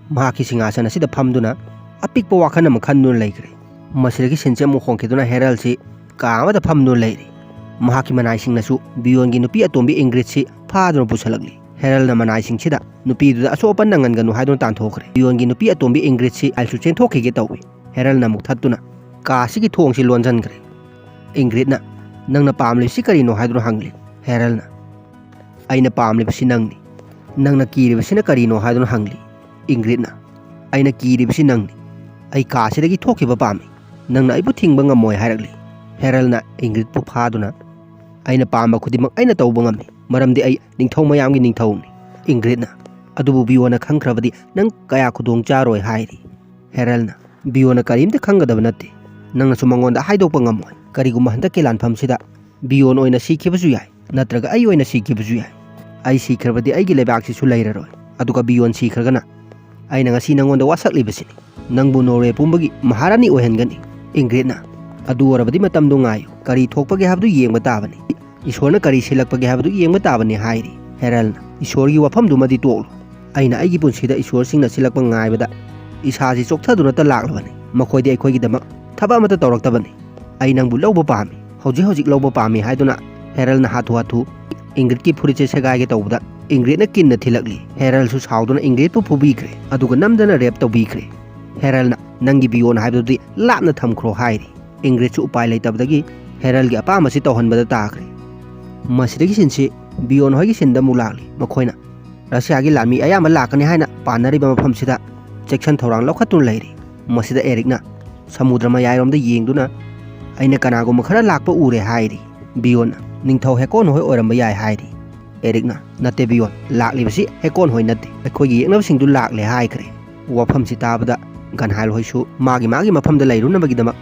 ꯃꯍꯥꯛꯀꯤ ꯁꯤꯡꯍꯥꯁꯟ ꯑꯁꯤꯗ ꯐꯝꯗꯨꯅ ꯑꯄꯤꯛꯄ ꯋꯥꯈꯜ ꯑꯃ ꯈꯟꯗꯨꯅ ꯂꯩꯈ꯭ꯔꯦ꯫ ꯃꯁꯤꯗꯒꯤ ꯁꯤꯟꯁꯤ ꯑꯃꯨꯛ ꯍꯣꯡꯈꯤꯗꯨꯅ ꯍꯦꯔꯜꯁꯤ ꯀꯥ ꯑꯃꯗ ꯐꯝꯗꯨꯅ ꯂꯩꯔꯤ꯫ ꯃꯍꯥꯛꯀꯤ ꯃꯅꯥꯏꯁꯤꯡꯅꯁꯨ ꯕꯤꯌꯣꯟꯒꯤ ꯅꯨꯄꯤ ꯑꯇꯣꯝꯕꯤ ꯏꯪꯒ꯭ꯔꯤꯠꯁꯤ ꯐꯥꯗꯨꯅ ꯄꯨꯁꯜꯂꯛꯂꯤ꯫ ꯍꯦꯔꯜꯅ ꯃꯅꯥꯏꯁꯤꯡꯁꯤꯗ ꯅꯨꯄꯤꯗꯨꯗ ꯑꯁꯣꯛ ꯑꯄꯟ ꯅꯪꯍꯟꯒꯅꯨ ꯍꯥꯏꯗꯨꯅ ꯇꯥꯟꯊꯣꯛꯈ꯭ꯔꯦ꯫ ꯕꯤꯌꯣꯟꯒꯤ ꯅꯨꯄꯤ ꯑꯇꯣꯝꯕꯤ ꯏꯪꯒ꯭ꯔꯤꯠꯁꯤ ꯑꯩꯁꯨ ꯆꯦꯟꯊꯣꯛꯈꯤꯒꯦ ꯇꯧꯏ꯫ ꯍꯦꯔꯜꯅ ꯑꯃꯨꯛ ꯊꯠꯇꯨꯅ ꯀꯥꯁꯤꯒꯤ ꯊꯣꯡꯁꯤ ꯂꯣꯟꯁꯤꯟꯈ꯭ꯔꯦ꯫ ꯏꯪꯒ꯭ꯔꯤꯠꯅ, "ꯅꯪꯅ ꯄꯥꯝꯂꯤꯕꯁꯤ ꯀꯔꯤꯅꯣ?" ꯍꯥꯏꯗꯨꯅ ꯍꯪꯂꯤ꯫ ꯍꯦꯔꯜꯅ, "ꯑꯩꯅ ꯄꯥꯝꯂꯤꯕꯁꯤ ꯅꯪꯅꯤ꯫ ꯅꯪꯅ ꯀꯤꯔꯤꯕꯁꯤ ꯀꯔꯤꯅꯣ?" ꯍꯥꯏꯗꯨꯅ ꯍꯪꯂꯤ꯫ ꯏꯪꯒ꯭ꯔꯤꯠꯅ, "ꯑꯩꯅ ꯀꯤꯔꯤꯕꯁꯤ ꯅꯪꯅꯤ꯫ ꯑꯩ ꯀꯥꯁꯤꯗꯒꯤ ꯊꯣꯛꯈꯤꯕ ꯄꯥꯝꯃꯤ꯫ ꯅꯪꯅ ꯑꯩꯕꯨ ꯊꯤꯡꯕ ꯉꯝꯃꯣꯏ" ꯍꯥꯏꯔꯛꯂꯤ꯫ ꯍꯦꯔꯜꯅ ꯏꯪꯒ꯭ꯔꯤꯠꯄꯨ ꯐꯥꯗꯨꯅ, "ꯑꯩꯅ ꯄꯥꯝꯕ ꯈꯨꯗꯤꯡꯃꯛ ꯑꯩꯅ ꯇꯧꯕ ꯉꯝꯃꯤ, ꯃꯔꯝꯗꯤ ꯑꯩ ꯅꯤꯡꯊꯧ ꯃꯌꯥꯝꯒꯤ ꯅꯤꯡꯊꯧꯅꯤ"꯫ ꯏꯪꯒ꯭ꯔꯤꯠꯅ, "ꯑꯗꯨꯕꯨ ꯕꯤꯌꯣꯟꯅ ꯈꯪꯈ꯭ꯔꯕꯗꯤ ꯅꯪ ꯀꯌꯥ ꯈꯨꯗꯣꯡ ꯆꯥꯔꯣꯏ" ꯍꯥꯏꯔꯤ꯫ ꯍꯦꯔꯜꯅ, "ꯕꯤꯌꯣꯟꯅ ꯀꯔꯤꯝꯇ ꯈꯪꯒꯗꯕ ꯅꯠꯇꯦ꯫ ꯅꯪꯅꯁꯨ ꯃꯉꯣꯟꯗ ꯍꯥꯏꯗꯣꯛꯄ ꯉꯝꯃꯣꯏ꯫ ꯀꯔꯤꯒꯨꯝꯕ ꯍꯟꯗꯛꯀꯤ ꯂꯥꯟꯐꯝꯁꯤꯗ ꯕꯤꯌꯣꯟ ꯑꯣꯏꯅ ꯁꯤꯈꯤꯕꯁꯨ ꯌꯥꯏ, ꯅꯠꯇ꯭ꯔꯒ ꯑꯩ ꯑꯣꯏꯅ ꯁꯤꯈꯤꯕꯁꯨ ꯌꯥꯏ꯫ ꯑꯩ ꯁꯤꯈ꯭ꯔꯕꯗꯤ ꯑꯩꯒꯤ ꯂꯩꯕꯥꯛꯁꯤꯁꯨ ꯂꯩꯔꯔꯣꯏ꯫ ꯑꯗꯨꯒ ꯕꯤꯌꯣꯟ ꯁꯤꯈ꯭ꯔꯒꯅ ꯑꯩꯅ ꯉꯁꯤ ꯅꯪꯉꯣꯟꯗ ꯋꯥꯁꯛꯂꯤꯕꯁꯤꯅꯤ꯫ ꯅꯪꯕꯨ ꯅꯣꯔꯋꯦ ꯄꯨꯝꯕꯒꯤ ꯃꯍꯥꯔꯥꯅꯤ ꯑꯣꯏꯍꯟꯒꯅꯤ"꯫ ꯏꯪꯒ꯭ꯔꯤꯠꯅ, "ꯑꯗꯨ ꯑꯣꯏꯔꯕꯗꯤ ꯃꯇꯝꯗꯨ ꯉꯥꯏꯌꯨ꯫ ꯀꯔꯤ ꯊꯣꯛꯄꯒꯦ ꯍꯥꯏꯕꯗꯨ ꯌꯦꯡꯕ ꯇꯥꯕꯅꯤ꯫ ꯏꯁꯣꯔꯅ ꯀꯔꯤ ꯁꯤꯜꯂꯛꯄꯒꯦ ꯍꯥꯏꯕꯗꯨ ꯌꯦꯡꯕ ꯇꯥꯕꯅꯤ" ꯍꯥꯏꯔꯤ꯫ ꯍꯦꯔꯜꯅ, "ꯏꯁꯣꯔꯒꯤ ꯋꯥꯐꯝꯗꯨꯃꯗꯤ ꯇꯣꯛꯂꯣ꯫ ꯑꯩꯅ ꯑꯩꯒꯤ ꯄꯨꯟꯁꯤꯗ ꯏꯁꯣꯔꯁꯤꯡꯅ ꯁꯤꯜꯂꯛꯄ ꯉꯥꯏꯕꯗ ꯏꯁꯥꯁꯤ ꯆꯣꯛꯊꯗꯨꯅꯇ ꯂꯥꯛꯂꯕꯅꯤ꯫ ꯃꯈꯣꯏꯗꯤ ꯑꯩꯈꯣꯏꯒꯤꯗꯃꯛ ꯊꯕꯛ ꯑꯃꯠꯇ ꯇꯧꯔꯛꯇꯕꯅꯤ꯫ ꯑꯩ ꯅꯪꯕꯨ ꯂꯧꯕ ꯄꯥꯝꯃꯤ, ꯍꯧꯖꯤꯛ ꯍꯧꯖꯤꯛ ꯂꯧꯕ ꯄꯥꯝꯃꯤ" ꯍꯥꯏꯗꯨꯅ ꯍꯦꯔꯜꯅ ꯍꯥꯊꯨ ꯍꯥꯊꯨ ꯏꯪꯒ꯭ꯔꯤꯠꯀꯤ ꯐꯨꯔꯤꯠꯁꯦ ꯁꯦꯒꯥꯏꯒꯦ ꯇꯧꯕꯗ ꯏꯪꯒ꯭ꯔꯤꯠꯅ ꯀꯤꯟꯅ ꯊꯤꯜꯂꯛꯂꯤ꯫ ꯍꯦꯔꯜꯁꯨ ꯁꯥꯎꯗꯨꯅ ꯏꯪꯒ꯭ꯔꯤꯠꯄꯨ ꯐꯨꯕꯤꯈ꯭ꯔꯦ, ꯑꯗꯨꯒ ꯅꯝꯗꯅ ꯔꯦꯞ ꯇꯧꯕꯤꯈ꯭ꯔꯦ꯫ ꯍꯦꯔꯜꯅ, "ꯅꯪꯒꯤ ꯕꯤꯌꯣꯟ ꯍꯥꯏꯕꯗꯨꯗꯤ ꯂꯥꯞꯅ ꯊꯝꯈ꯭ꯔꯣ" ꯍꯥꯏꯔꯤ꯫ ꯏꯪꯒ꯭ꯔꯤꯠꯁꯨ ꯎꯄꯥꯏ ꯂꯩꯇꯕꯗꯒꯤ ꯍꯦꯔꯜꯒꯤ ꯑꯄꯥꯝꯕꯁꯤ ꯇꯧꯍꯟꯕꯗ ꯇꯥꯈ꯭ꯔꯦ꯫ ꯃꯁꯤꯗꯒꯤ ꯁꯤꯟꯁꯤ ꯕꯤꯌꯣꯟ ꯍꯣꯏꯒꯤ ꯁꯤꯟꯗ ꯑꯃꯨꯛ ꯂꯥꯛꯂꯤ꯫ ꯃꯈꯣꯏꯅ ꯔꯁꯤꯌꯥꯒꯤ ꯂꯥꯟꯃꯤ ꯑꯌꯥꯝꯕ ꯂꯥꯛꯀꯅꯤ ꯍꯥꯏꯅ ꯄꯥꯅꯔꯤꯕ ꯃꯐꯝꯁꯤꯗ ꯆꯦꯛꯁꯤꯟ ꯊꯧꯔꯥꯡ ꯂꯧꯈꯠꯇꯨꯅ ꯂꯩꯔꯤ꯫ ꯃꯁꯤꯗ ꯑꯦꯔꯤꯛꯅ ꯁꯃꯨꯗ꯭ꯔ ꯃꯌꯥꯏꯔꯣꯝꯗ ꯌꯦꯡꯗꯨꯅ, "ꯑꯩꯅ ꯀꯅꯥꯒꯨꯝꯕ ꯈꯔ ꯂꯥꯛꯄ ꯎꯔꯦ" ꯍꯥꯏꯔꯤ꯫ ꯕꯤꯌꯣꯟꯅ, "ꯅꯤꯡꯊꯧ ꯍꯦꯀꯣꯟ ꯍꯣꯏ ꯑꯣꯏꯔꯝꯕ ꯌꯥꯏ" ꯍꯥꯏꯔꯤ꯫ ꯑꯦꯔꯤꯛꯅ, "ꯅꯠꯇꯦ ꯕꯤꯌꯣꯟ, ꯂꯥꯛꯂꯤꯕꯁꯤ ꯍꯦꯀꯣꯟ ꯍꯣꯏ ꯅꯠꯇꯦ, ꯑꯩꯈꯣꯏꯒꯤ ꯌꯦꯛꯅꯕꯁꯤꯡꯗꯨ ꯂꯥꯛꯂꯦ" ꯍꯥꯏꯈ꯭ꯔꯦ꯫ ꯋꯥꯐꯝꯁꯤ ꯇꯥꯕꯗ ꯒꯟꯍꯥꯏꯜ ꯍꯣꯏꯁꯨ ꯃꯥꯒꯤ ꯃꯥꯒꯤ ꯃꯐꯝꯗ ꯂꯩꯔꯨꯅꯕꯒꯤꯗꯃꯛ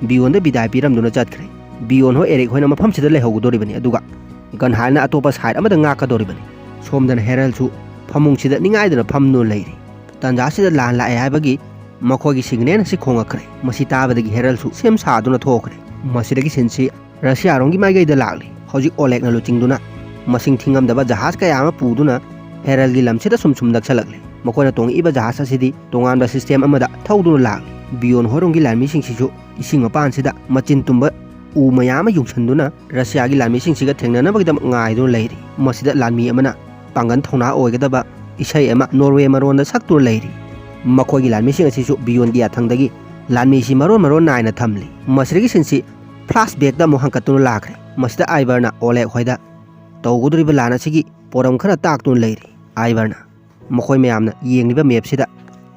ꯕꯤꯌꯣꯟꯗ ꯕꯤꯗꯥꯏ ꯄꯤꯔꯝꯗꯨꯅ ꯆꯠꯈ꯭ꯔꯦ꯫ ꯕꯤꯌꯣꯟ ꯍꯣꯏ ꯑꯦꯔꯤꯛ ꯍꯣꯏꯅ ꯃꯐꯝꯁꯤꯗ ꯂꯩꯍꯧꯒꯗꯧꯔꯤꯕꯅꯤ, ꯑꯗꯨꯒ ꯒꯟꯍꯥꯏꯜꯅ ꯑꯇꯣꯞꯄ ꯁꯥꯏꯠ ꯑꯃꯗ ꯉꯥꯛꯀꯗꯧꯔꯤꯕꯅꯤ꯫ ꯁꯣꯝꯗꯅ ꯍꯦꯔꯜꯁꯨ ꯐꯃꯨꯡꯁꯤꯗ ꯅꯤꯡꯉꯥꯏꯗꯨꯅ ꯐꯝꯗꯨꯅ ꯂꯩꯔꯤ꯫ ꯇꯥꯟꯖꯥꯁꯤꯗ ꯂꯥꯟ ꯂꯥꯛꯑꯦ ꯍꯥꯏꯕꯒꯤ ꯃꯈꯣꯏꯒꯤ ꯁꯤꯒꯅꯦꯜ ꯑꯁꯤ ꯈꯣꯡꯉꯛꯈ꯭ꯔꯦ꯫ ꯃꯁꯤ ꯇꯥꯕꯗꯒꯤ ꯍꯦꯔꯜꯁꯨ ꯁꯦꯝ ꯁꯥꯗꯨꯅ ꯊꯣꯛꯈ꯭ꯔꯦ꯫ ꯃꯁꯤꯗꯒꯤ ꯁꯤꯟꯁꯤ ꯔꯁꯤꯌꯥꯔꯣꯝꯒꯤ ꯃꯥꯏꯀꯩꯗ ꯂꯥꯛꯂꯤ꯫ ꯍꯧꯖꯤꯛ ꯑꯣꯂꯦꯛꯅ ꯂꯨꯆꯤꯡꯗꯨꯅ ꯃꯁꯤꯡ ꯊꯤꯉꯝꯗꯕ ꯖꯍꯥꯖ ꯀꯌꯥ ꯑꯃ ꯄꯨꯗꯨꯅ ꯍꯦꯔꯜꯒꯤ ꯂꯝꯁꯤꯗ ꯁꯨꯝ ꯁꯨꯝ ꯅꯛꯁꯜꯂꯛꯂꯤ꯫ ꯃꯈꯣꯏꯅ ꯇꯣꯡꯉꯛꯏꯕ ꯖꯍꯥꯖ ꯑꯁꯤꯗꯤ ꯇꯣꯉꯥꯟꯕ ꯁꯤꯁꯇꯦꯝ ꯑꯃꯗ ꯊꯧꯗꯨꯅ ꯂꯥꯛꯂꯤ꯫ ꯕꯤꯌꯣꯟ ꯍꯣꯏꯔꯣꯝꯒꯤ ꯂꯥꯟꯃꯤꯁꯤꯡꯁꯤꯁꯨ ꯏꯁꯤꯡ ꯃꯄꯥꯟꯁꯤꯗ ꯃꯆꯤꯟ ꯇꯨꯝꯕ ꯎ ꯃꯌꯥꯝ ꯑꯃ ꯌꯨꯡꯁꯟꯗꯨꯅ ꯔꯁꯤꯌꯥꯒꯤ ꯂꯥꯟꯃꯤꯁꯤꯡꯁꯤꯒ ꯊꯦꯡꯅꯅꯕꯒꯤꯗꯃꯛ ꯉꯥꯏꯗꯨꯅ ꯂꯩꯔꯤ꯫ ꯃꯁꯤꯗ ꯂꯥꯟꯃꯤ ꯑꯃꯅ ꯄꯥꯡꯒꯜ ꯊꯧꯅꯥ ꯑꯣꯏꯒꯗꯕ ꯏꯁꯩ ꯑꯃ ꯅꯣꯔꯋꯦ ꯃꯔꯣꯟꯗ ꯁꯛꯇꯨꯅ ꯂꯩꯔꯤ꯫ ꯃꯈꯣꯏꯒꯤ ꯂꯥꯟꯃꯤꯁꯤꯡ ꯑꯁꯤꯁꯨ ꯕꯤꯌꯣꯟꯒꯤ ꯌꯥꯊꯪꯗꯒꯤ ꯂꯥꯟꯃꯤꯁꯤ ꯃꯔꯣꯟ ꯃꯔꯣꯟ ꯅꯥꯏꯅ ꯊꯝꯂꯤ꯫ ꯃꯁꯤꯗꯒꯤ ꯁꯤꯟꯁꯤ ꯐ꯭ꯂꯥꯁꯕꯦꯛꯇ ꯑꯃꯨꯛ ꯍꯪꯀꯠꯇꯨꯅ ꯂꯥꯛꯈ꯭ꯔꯦ꯫ ꯃꯁꯤꯗ ꯑꯥꯏꯕꯔꯅ ꯑꯣꯂꯦꯛ ꯍꯣꯏꯗ ꯇꯧꯒꯗꯧꯔꯤꯕ ꯂꯥꯟ ꯑꯁꯤꯒꯤ ꯄꯣꯔꯝ ꯈꯔ ꯇꯥꯛꯇꯨꯅ ꯂꯩꯔꯤ꯫ ꯑꯥꯏꯕꯔꯅ, "ꯃꯈꯣꯏ ꯃꯌꯥꯝꯅ ꯌꯦꯡꯂꯤꯕ ꯃꯦꯞꯁꯤꯗ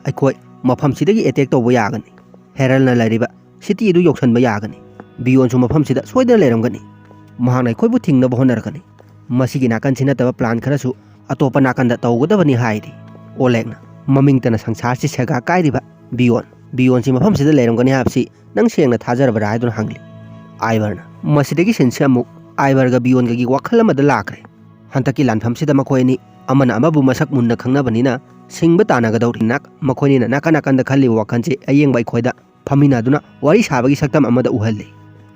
ꯑꯩꯈꯣꯏ ꯃꯐꯝꯁꯤꯗꯒꯤ ꯑꯦꯇꯦꯛ ꯇꯧꯕ ꯌꯥꯒꯅꯤ꯫ ꯍꯦꯔꯜꯅ ꯂꯩꯔꯤꯕ ꯁꯤꯇꯤ ꯑꯗꯨ ꯌꯧꯁꯤꯟꯕ ꯌꯥꯒꯅꯤ꯫ ꯕꯤꯌꯣꯟꯁꯨ ꯃꯐꯝꯁꯤꯗ ꯁꯣꯏꯗꯅ ꯂꯩꯔꯝꯒꯅꯤ꯫ ꯃꯍꯥꯛꯅ ꯑꯩꯈꯣꯏꯕꯨ ꯊꯤꯡꯅꯕ ꯍꯣꯠꯅꯔꯛꯀꯅꯤ꯫ ꯃꯁꯤꯒꯤ ꯅꯥꯀꯟꯁꯤ ꯅꯠꯇꯕ ꯄ꯭ꯂꯥꯟ ꯈꯔꯁꯨ ꯑꯇꯣꯞꯄ ꯅꯥꯀꯟꯗ ꯇꯧꯒꯗꯕꯅꯤ" ꯍꯥꯏꯔꯤ꯫ ꯑꯣꯂꯦꯛꯅ, "ꯃꯃꯤꯡꯇꯅ ꯁꯪꯁꯥꯔꯁꯤ ꯁꯦꯒꯥ ꯀꯥꯏꯔꯤꯕ ꯕꯤꯌꯣꯟ, ꯕꯤꯌꯣꯟꯁꯤ ꯃꯐꯝꯁꯤꯗ ꯂꯩꯔꯝꯒꯅꯤ ꯍꯥꯏꯕꯁꯤ ꯅꯪ ꯁꯦꯡꯅ ꯊꯥꯖꯔꯕ꯭ꯔꯥ?" ꯍꯥꯏꯗꯨꯅ ꯍꯪꯂꯤ꯫ ꯑꯥꯏꯕꯔꯅ, ꯃꯁꯤꯗꯒꯤ ꯁꯤꯟꯁꯤ ꯑꯃꯨꯛ ꯑꯥꯏꯕꯔꯒ ꯕꯤꯌꯣꯟꯒꯒꯤ ꯋꯥꯈꯜ ꯑꯃꯗ ꯂꯥꯛꯈ꯭ꯔꯦ꯫ ꯍꯟꯗꯛꯀꯤ ꯂꯥꯟꯐꯝꯁꯤꯗ ꯃꯈꯣꯏ ꯑꯅꯤ ꯑꯃꯅ ꯑꯃꯕꯨ ꯃꯁꯛ ꯃꯨꯟꯅ ꯈꯪꯅꯕꯅꯤꯅ ꯁꯤꯡꯕ ꯇꯥꯟꯅꯒꯗꯧꯔꯤ꯫ ꯅꯥꯛ-, ꯃꯈꯣꯏꯅꯤꯅ ꯅꯥꯀꯟ ꯅꯥꯀꯟꯗ ꯈꯜꯂꯤꯕ ꯋꯥꯈꯜꯁꯤ ꯑꯌꯦꯡꯕ ꯑꯩꯈꯣꯏꯗ ꯐꯝꯃꯤꯟꯅꯗꯨꯅ ꯋꯥꯔꯤ ꯁꯥꯕꯒꯤ ꯁꯛꯇꯝ ꯑꯃꯗ ꯎꯍꯜꯂꯤ꯫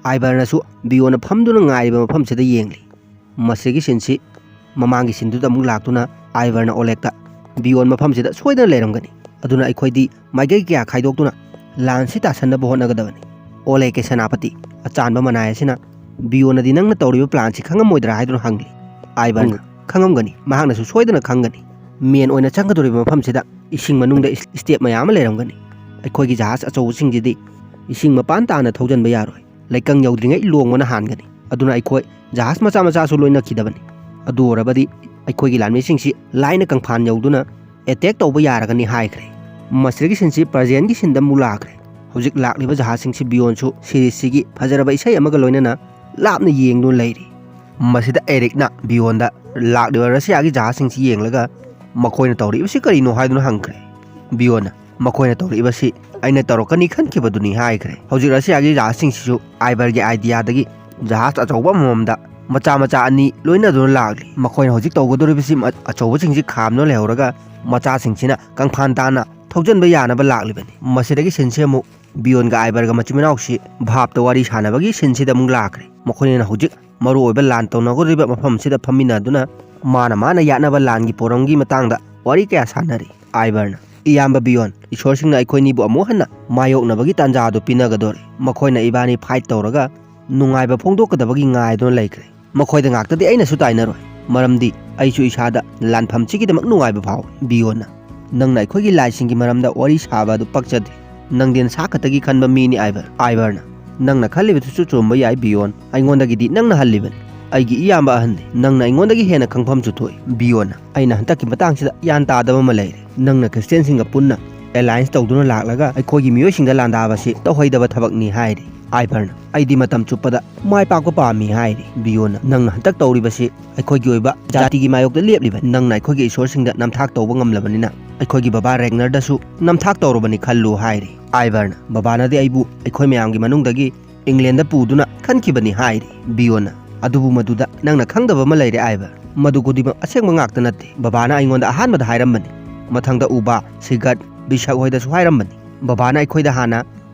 ꯑꯥꯏꯕꯔꯅꯁꯨ ꯕꯤꯌꯣꯟꯅ ꯐꯝꯗꯨꯅ ꯉꯥꯏꯔꯤꯕ ꯃꯐꯝꯁꯤꯗ ꯌꯦꯡꯂꯤ꯫ ꯃꯁꯤꯒꯤ ꯁꯤꯟꯁꯤ ꯃꯃꯥꯡꯒꯤ ꯁꯤꯟꯗꯨꯗ ꯑꯃꯨꯛ ꯂꯥꯛꯇꯨꯅ ꯑꯥꯏꯕꯔꯅ ꯑꯣꯂꯦꯛꯇ, "ꯕꯤꯌꯣꯟ ꯃꯐꯝꯁꯤꯗ ꯁꯣꯏꯗꯅ ꯂꯩꯔꯝꯒꯅꯤ, ꯑꯗꯨꯅ ꯑꯩꯈꯣꯏꯗꯤ ꯃꯥꯏꯀꯩ ꯀꯌꯥ ꯈꯥꯏꯗꯣꯛꯇꯨꯅ ꯂꯥꯟꯁꯤ ꯇꯥꯁꯟꯅꯕ ꯍꯣꯠꯅꯒꯗꯕꯅꯤ꯫ ꯑꯣꯂꯦꯛꯀꯤ ꯁꯦꯅꯥꯄꯇꯤ ꯑꯆꯥꯟꯕ ꯃꯅꯥꯏ ꯑꯁꯤꯅ ꯕꯤꯌꯣꯟꯅꯗꯤ ꯅꯪꯅ ꯇꯧꯔꯤꯕ ꯄ꯭ꯂꯥꯟꯁꯤ ꯈꯪꯉꯝꯃꯣꯏꯗ꯭ꯔꯥ?" ꯍꯥꯏꯗꯨꯅ ꯍꯪꯂꯤ꯫ ꯑꯥꯏꯕꯔꯅ, "ꯈꯪꯉꯝꯒꯅꯤ, ꯃꯍꯥꯛꯅꯁꯨ ꯁꯣꯏꯗꯅ ꯈꯪꯒꯅꯤ꯫ ꯃꯦꯟ ꯑꯣꯏꯅ ꯆꯪꯒꯗꯧꯔꯤꯕ ꯃꯐꯝꯁꯤꯗ ꯏꯁꯤꯡ ꯃꯅꯨꯡꯗ ꯏꯁ-, ꯏꯁꯇꯦꯞ ꯃꯌꯥꯝ ꯑꯃ ꯂꯩꯔꯝꯒꯅꯤ꯫ ꯑꯩꯈꯣꯏꯒꯤ ꯖꯍꯥꯖ ꯑꯆꯧꯕꯁꯤꯡꯁꯤꯗꯤ ꯏꯁꯤꯡ ꯃꯄꯥꯟ ꯇꯥꯅ ꯊꯧꯖꯤꯟꯕ ꯌꯥꯔꯣꯏ꯫ ꯂꯩꯀꯪ ꯌꯧꯗ꯭ꯔꯤꯉꯩ ꯂꯣꯡꯕꯅ ꯍꯥꯟꯒꯅꯤ꯫ ꯑꯗꯨꯅ ꯑꯩꯈꯣꯏ ꯖꯍꯥꯖ ꯃꯆꯥ ꯃꯆꯥꯁꯨ ꯂꯣꯏ ꯅꯛꯈꯤꯗꯕꯅꯤ꯫ ꯑꯗꯨ ꯑꯣꯏꯔꯕꯗꯤ ꯑꯩꯈꯣꯏꯒꯤ ꯂꯥꯟꯃꯤꯁꯤꯡꯁꯤ ꯂꯥꯏꯅ ꯀꯪꯐꯥꯟ ꯌꯧꯗꯨꯅ ꯑꯦꯇꯦꯛ ꯇꯧꯕ ꯌꯥꯔꯒꯅꯤ ꯍꯥꯏꯈ꯭ꯔꯦ꯫ ꯃꯁꯤꯗꯒꯤ ꯁꯤꯟꯁꯤ ꯄ꯭ꯔꯖꯦꯟꯒꯤ ꯁꯤꯟꯗ ꯑꯃꯨꯛ ꯂꯥꯛꯈ꯭ꯔꯦ꯫ ꯍꯧꯖꯤꯛ ꯂꯥꯛꯂꯤꯕ ꯖꯍꯥꯖꯁꯤꯡꯁꯤ ꯕꯤꯌꯣꯟꯁꯨ ꯁꯤꯔꯤꯖꯁꯤꯒꯤ ꯐꯖꯔꯕ ꯏꯁꯩ ꯑꯃꯒ ꯂꯣꯏꯅꯅ ꯂꯥꯞꯅ ꯌꯦꯡꯗꯨꯅ ꯂꯩꯔꯤ꯫ ꯃꯁꯤꯗ ꯑꯦꯔꯤꯛꯅ ꯕꯤꯌꯣꯟꯗ ꯂꯥꯛꯂꯤꯕ ꯔꯁꯤꯌꯥꯒꯤ ꯖꯍꯥꯖꯁꯤꯡꯁꯤ ꯌꯦꯡꯂꯒ ꯃꯈꯣꯏꯅ ꯇꯧꯔꯤꯕꯁꯤ ꯀꯔꯤꯅꯣ ꯍꯥꯏꯗꯨꯅ ꯍꯪꯈ꯭ꯔꯦ꯫ ꯕꯤꯌꯣꯟꯅ ꯃꯈꯣꯏꯅ ꯇꯧꯔꯛꯏꯕꯁꯤ ꯑꯩꯅ ꯇꯧꯔꯛꯀꯅꯤ ꯈꯟꯈꯤꯕꯗꯨꯅꯤ ꯍꯥꯏꯈ꯭ꯔꯦ꯫ ꯍꯧꯖꯤꯛ ꯔꯁꯤꯌꯥꯒꯤ ꯖꯍꯥꯖꯁꯤꯡꯁꯤꯁꯨ ꯑꯥꯏꯕꯔꯒꯤ ꯑꯥꯏꯗꯤꯌꯥꯗꯒꯤ ꯖꯍꯥꯖ ꯑꯆꯧꯕ ꯑꯃꯃꯝꯗ ꯃꯆꯥ ꯃꯆꯥ ꯑꯅꯤ ꯂꯣꯏꯅꯗꯨꯅ ꯂꯥꯛꯂꯤ꯫ ꯃꯈꯣꯏꯅ ꯍꯧꯖꯤꯛ ꯇꯧꯒꯗꯧꯔꯤꯕꯁꯤ ꯃ-, ꯑꯆꯧꯕꯁꯤꯡꯁꯤ ꯈꯥꯝꯗꯨꯅ ꯂꯩꯍꯧꯔꯒ ꯃꯆꯥꯁꯤꯡꯁꯤꯅ ꯀꯪꯐꯥꯟ ꯇꯥꯅ ꯊꯧꯖꯤꯟꯕ ꯌꯥꯅꯕ ꯂꯥꯛꯂꯤꯕꯅꯤ꯫ ꯃꯁꯤꯗꯒꯤ ꯁꯤꯟꯁꯤ ꯑꯃꯨꯛ ꯕꯤꯌꯣꯟꯒ ꯑꯥꯏꯕꯔꯒ ꯃꯆꯤꯟ ꯃꯅꯥꯎꯁꯤ ꯚꯥꯞꯇ ꯋꯥꯔꯤ ꯁꯥꯟꯅꯕꯒꯤ ꯁꯤꯟꯁꯤꯗ ꯑꯃꯨꯛ ꯂꯥꯛꯈ꯭ꯔꯦ꯫ ꯃꯈꯣꯏꯅ ꯍꯧꯖꯤꯛ ꯃꯔꯨꯑꯣꯏꯕ ꯂꯥꯟ ꯇꯧꯅꯒꯗꯧꯔꯤꯕ ꯃꯐꯝꯁꯤꯗ ꯐꯝꯃꯤꯟꯅꯗꯨꯅ ꯃꯥꯅ ꯃꯥꯅ ꯌꯥꯠꯅꯕ ꯂꯥꯟꯒꯤ ꯄꯣꯔꯝꯒꯤ ꯃꯇꯥꯡꯗ ꯋꯥꯔꯤ ꯀꯌꯥ ꯁꯥꯟꯅꯔꯤ꯫ ꯑꯥꯏꯕꯔꯅ, "ꯏꯌꯥꯝꯕ ꯕꯤꯌꯣꯟ, ꯏꯁꯣꯔꯁꯤꯡꯅ ꯑꯩꯈꯣꯏꯅꯤꯕꯨ ꯑꯃꯨꯛ ꯍꯟꯅ ꯃꯥꯌꯣꯛꯅꯕꯒꯤ ꯇꯥꯟꯖꯥ ꯑꯗꯨ ꯄꯤꯅꯒꯗꯧꯔꯦ꯫ ꯃꯈꯣꯏꯅ ꯏꯕꯥꯅꯤ ꯐꯥꯏꯠ ꯇꯧꯔꯒ ꯅꯨꯡꯉꯥꯏꯕ ꯐꯣꯡꯗꯣꯛꯀꯗꯕꯒꯤ ꯉꯥꯏꯗꯨꯅ ꯂꯩꯈ꯭ꯔꯦ꯫ ꯃꯈꯣꯏꯗ ꯉꯥꯛꯇꯗꯤ ꯑꯩꯅꯁꯨ ꯇꯥꯏꯅꯔꯣꯏ, ꯃꯔꯝꯗꯤ ꯑꯩꯁꯨ ꯏꯁꯥꯗ ꯂꯥꯟꯐꯝꯁꯤꯒꯤꯗꯃꯛ ꯅꯨꯡꯉꯥꯏꯕ ꯐꯥꯎꯏ꯫" ꯕꯤꯌꯣꯟꯅ, "ꯅꯪꯅ ꯑꯩꯈꯣꯏꯒꯤ ꯂꯥꯏꯁꯤꯡꯒꯤ ꯃꯔꯝꯗ ꯋꯥꯔꯤ ꯁꯥꯕ ꯑꯗꯨ ꯄꯛꯆꯗꯦ꯫ ꯅꯪꯗꯤ ꯅꯁꯥ ꯈꯛꯇꯒꯤ ꯈꯟꯕ ꯃꯤꯅꯤ, ꯑꯥꯏꯕꯔ꯫" ꯑꯥꯏꯕꯔꯅ, "ꯅꯪꯅ ꯈꯜꯂꯤꯕꯗꯨꯁꯨ ꯆꯨꯝꯕ ꯌꯥꯏ, ꯕꯤꯌꯣꯟ꯫ ꯑꯩꯉꯣꯟꯗꯒꯤꯗꯤ ꯅꯪꯅ ꯍꯜꯂꯤꯕꯅꯤ꯫ ꯑꯩꯒꯤ ꯏꯌꯥꯝꯕ ꯑꯍꯟꯅꯤ꯫ ꯅꯪꯅ ꯑꯩꯉꯣꯟꯗꯒꯤ ꯍꯦꯟꯅ ꯈꯪꯐꯝꯁꯨ ꯊꯣꯛꯏ꯫" ꯕꯤꯌꯣꯟꯅ, "ꯑꯩꯅ ꯍꯟꯗꯛꯀꯤ ꯃꯇꯥꯡꯁꯤꯗ ꯒ꯭ꯌꯥꯟ ꯇꯥꯗꯕ ꯑꯃ ꯂꯩꯔꯦ꯫ ꯅꯪꯅ ꯈ꯭ꯔꯤꯁꯇꯤꯌꯥꯟꯁꯤꯡꯒ ꯄꯨꯟꯅ ꯑꯦꯂꯥꯏꯟꯁ ꯇꯧꯗꯨꯅ ꯂꯥꯛꯂꯒ ꯑꯩꯈꯣꯏꯒꯤ ꯃꯤꯑꯣꯏꯁꯤꯡꯗ ꯂꯥꯟꯗꯥꯕꯁꯤ ꯇꯧꯍꯩꯗꯕ ꯊꯕꯛꯅꯤ ꯍꯥꯏꯔꯤ꯫" ꯑꯥꯏꯕꯔꯅ, "ꯑꯩꯗꯤ ꯃꯇꯝ ꯆꯨꯞꯄꯗ ꯃꯥꯏ ꯄꯥꯛꯄ ꯄꯥꯝꯃꯤ," ꯍꯥꯏꯔꯤ꯫ ꯕꯤꯌꯣꯟꯅ, "ꯅꯪꯅ ꯍꯟꯗꯛ ꯇꯧꯔꯤꯕꯁꯤ ꯑꯩꯈꯣꯏꯒꯤ ꯑꯣꯏꯕ ꯖꯥꯇꯤꯒꯤ ꯃꯥꯌꯣꯛꯇ ꯂꯦꯞꯂꯤꯕꯅꯤ꯫ ꯅꯪꯅ ꯑꯩꯈꯣꯏꯒꯤ ꯏꯁꯣꯔꯁꯤꯡꯗ ꯅꯝꯊꯥꯛ ꯇꯧꯕ ꯉꯝꯂꯕꯅꯤꯅ ꯑꯩꯈꯣꯏꯒꯤ ꯕꯕꯥ ꯔꯦꯒꯅꯔꯗꯁꯨ ꯅꯝꯊꯥꯛ ꯇꯧꯔꯕꯅꯤ ꯈꯜꯂꯨ," ꯍꯥꯏꯔꯤ꯫ ꯑꯥꯏꯕꯔꯅ, "ꯕꯕꯥꯅꯗꯤ ꯑꯩꯕꯨ ꯑꯩꯈꯣꯏ ꯃꯌꯥꯝꯒꯤ ꯃꯅꯨꯡꯗꯒꯤ ꯏꯪꯂꯦꯟꯗ ꯄꯨꯗꯨꯅ ꯈꯟꯈꯤꯕꯅꯤ," ꯍꯥꯏꯔꯤ꯫ ꯕꯤꯌꯣꯟꯅ, "ꯑꯗꯨꯕꯨ ꯃꯗꯨꯗ ꯅꯪꯅ ꯈꯪꯗꯕ ꯑꯃ ꯂꯩꯔꯦ, ꯑꯥꯏꯕꯔ꯫ ꯃꯗꯨ ꯈꯨꯗꯤꯡꯃꯛ ꯑꯁꯦꯡꯕ ꯉꯥꯛꯇ ꯅꯠꯇꯦ꯫ ꯕꯕꯥꯅ ꯑꯩꯉꯣꯟꯗ ꯑꯍꯥꯟꯕꯗ ꯍꯥꯏꯔꯝꯕꯅꯤ꯫ ꯃꯊꯪꯗ ꯎꯕꯥ, ꯁꯤꯒꯠ, ꯕꯤꯁꯛ ꯍꯣꯏꯗꯁꯨ ꯍꯥꯏꯔꯝꯕꯅꯤ꯫ ꯕꯕꯥꯅ ꯑꯩꯈꯣꯏꯗ ꯍꯥꯟꯅ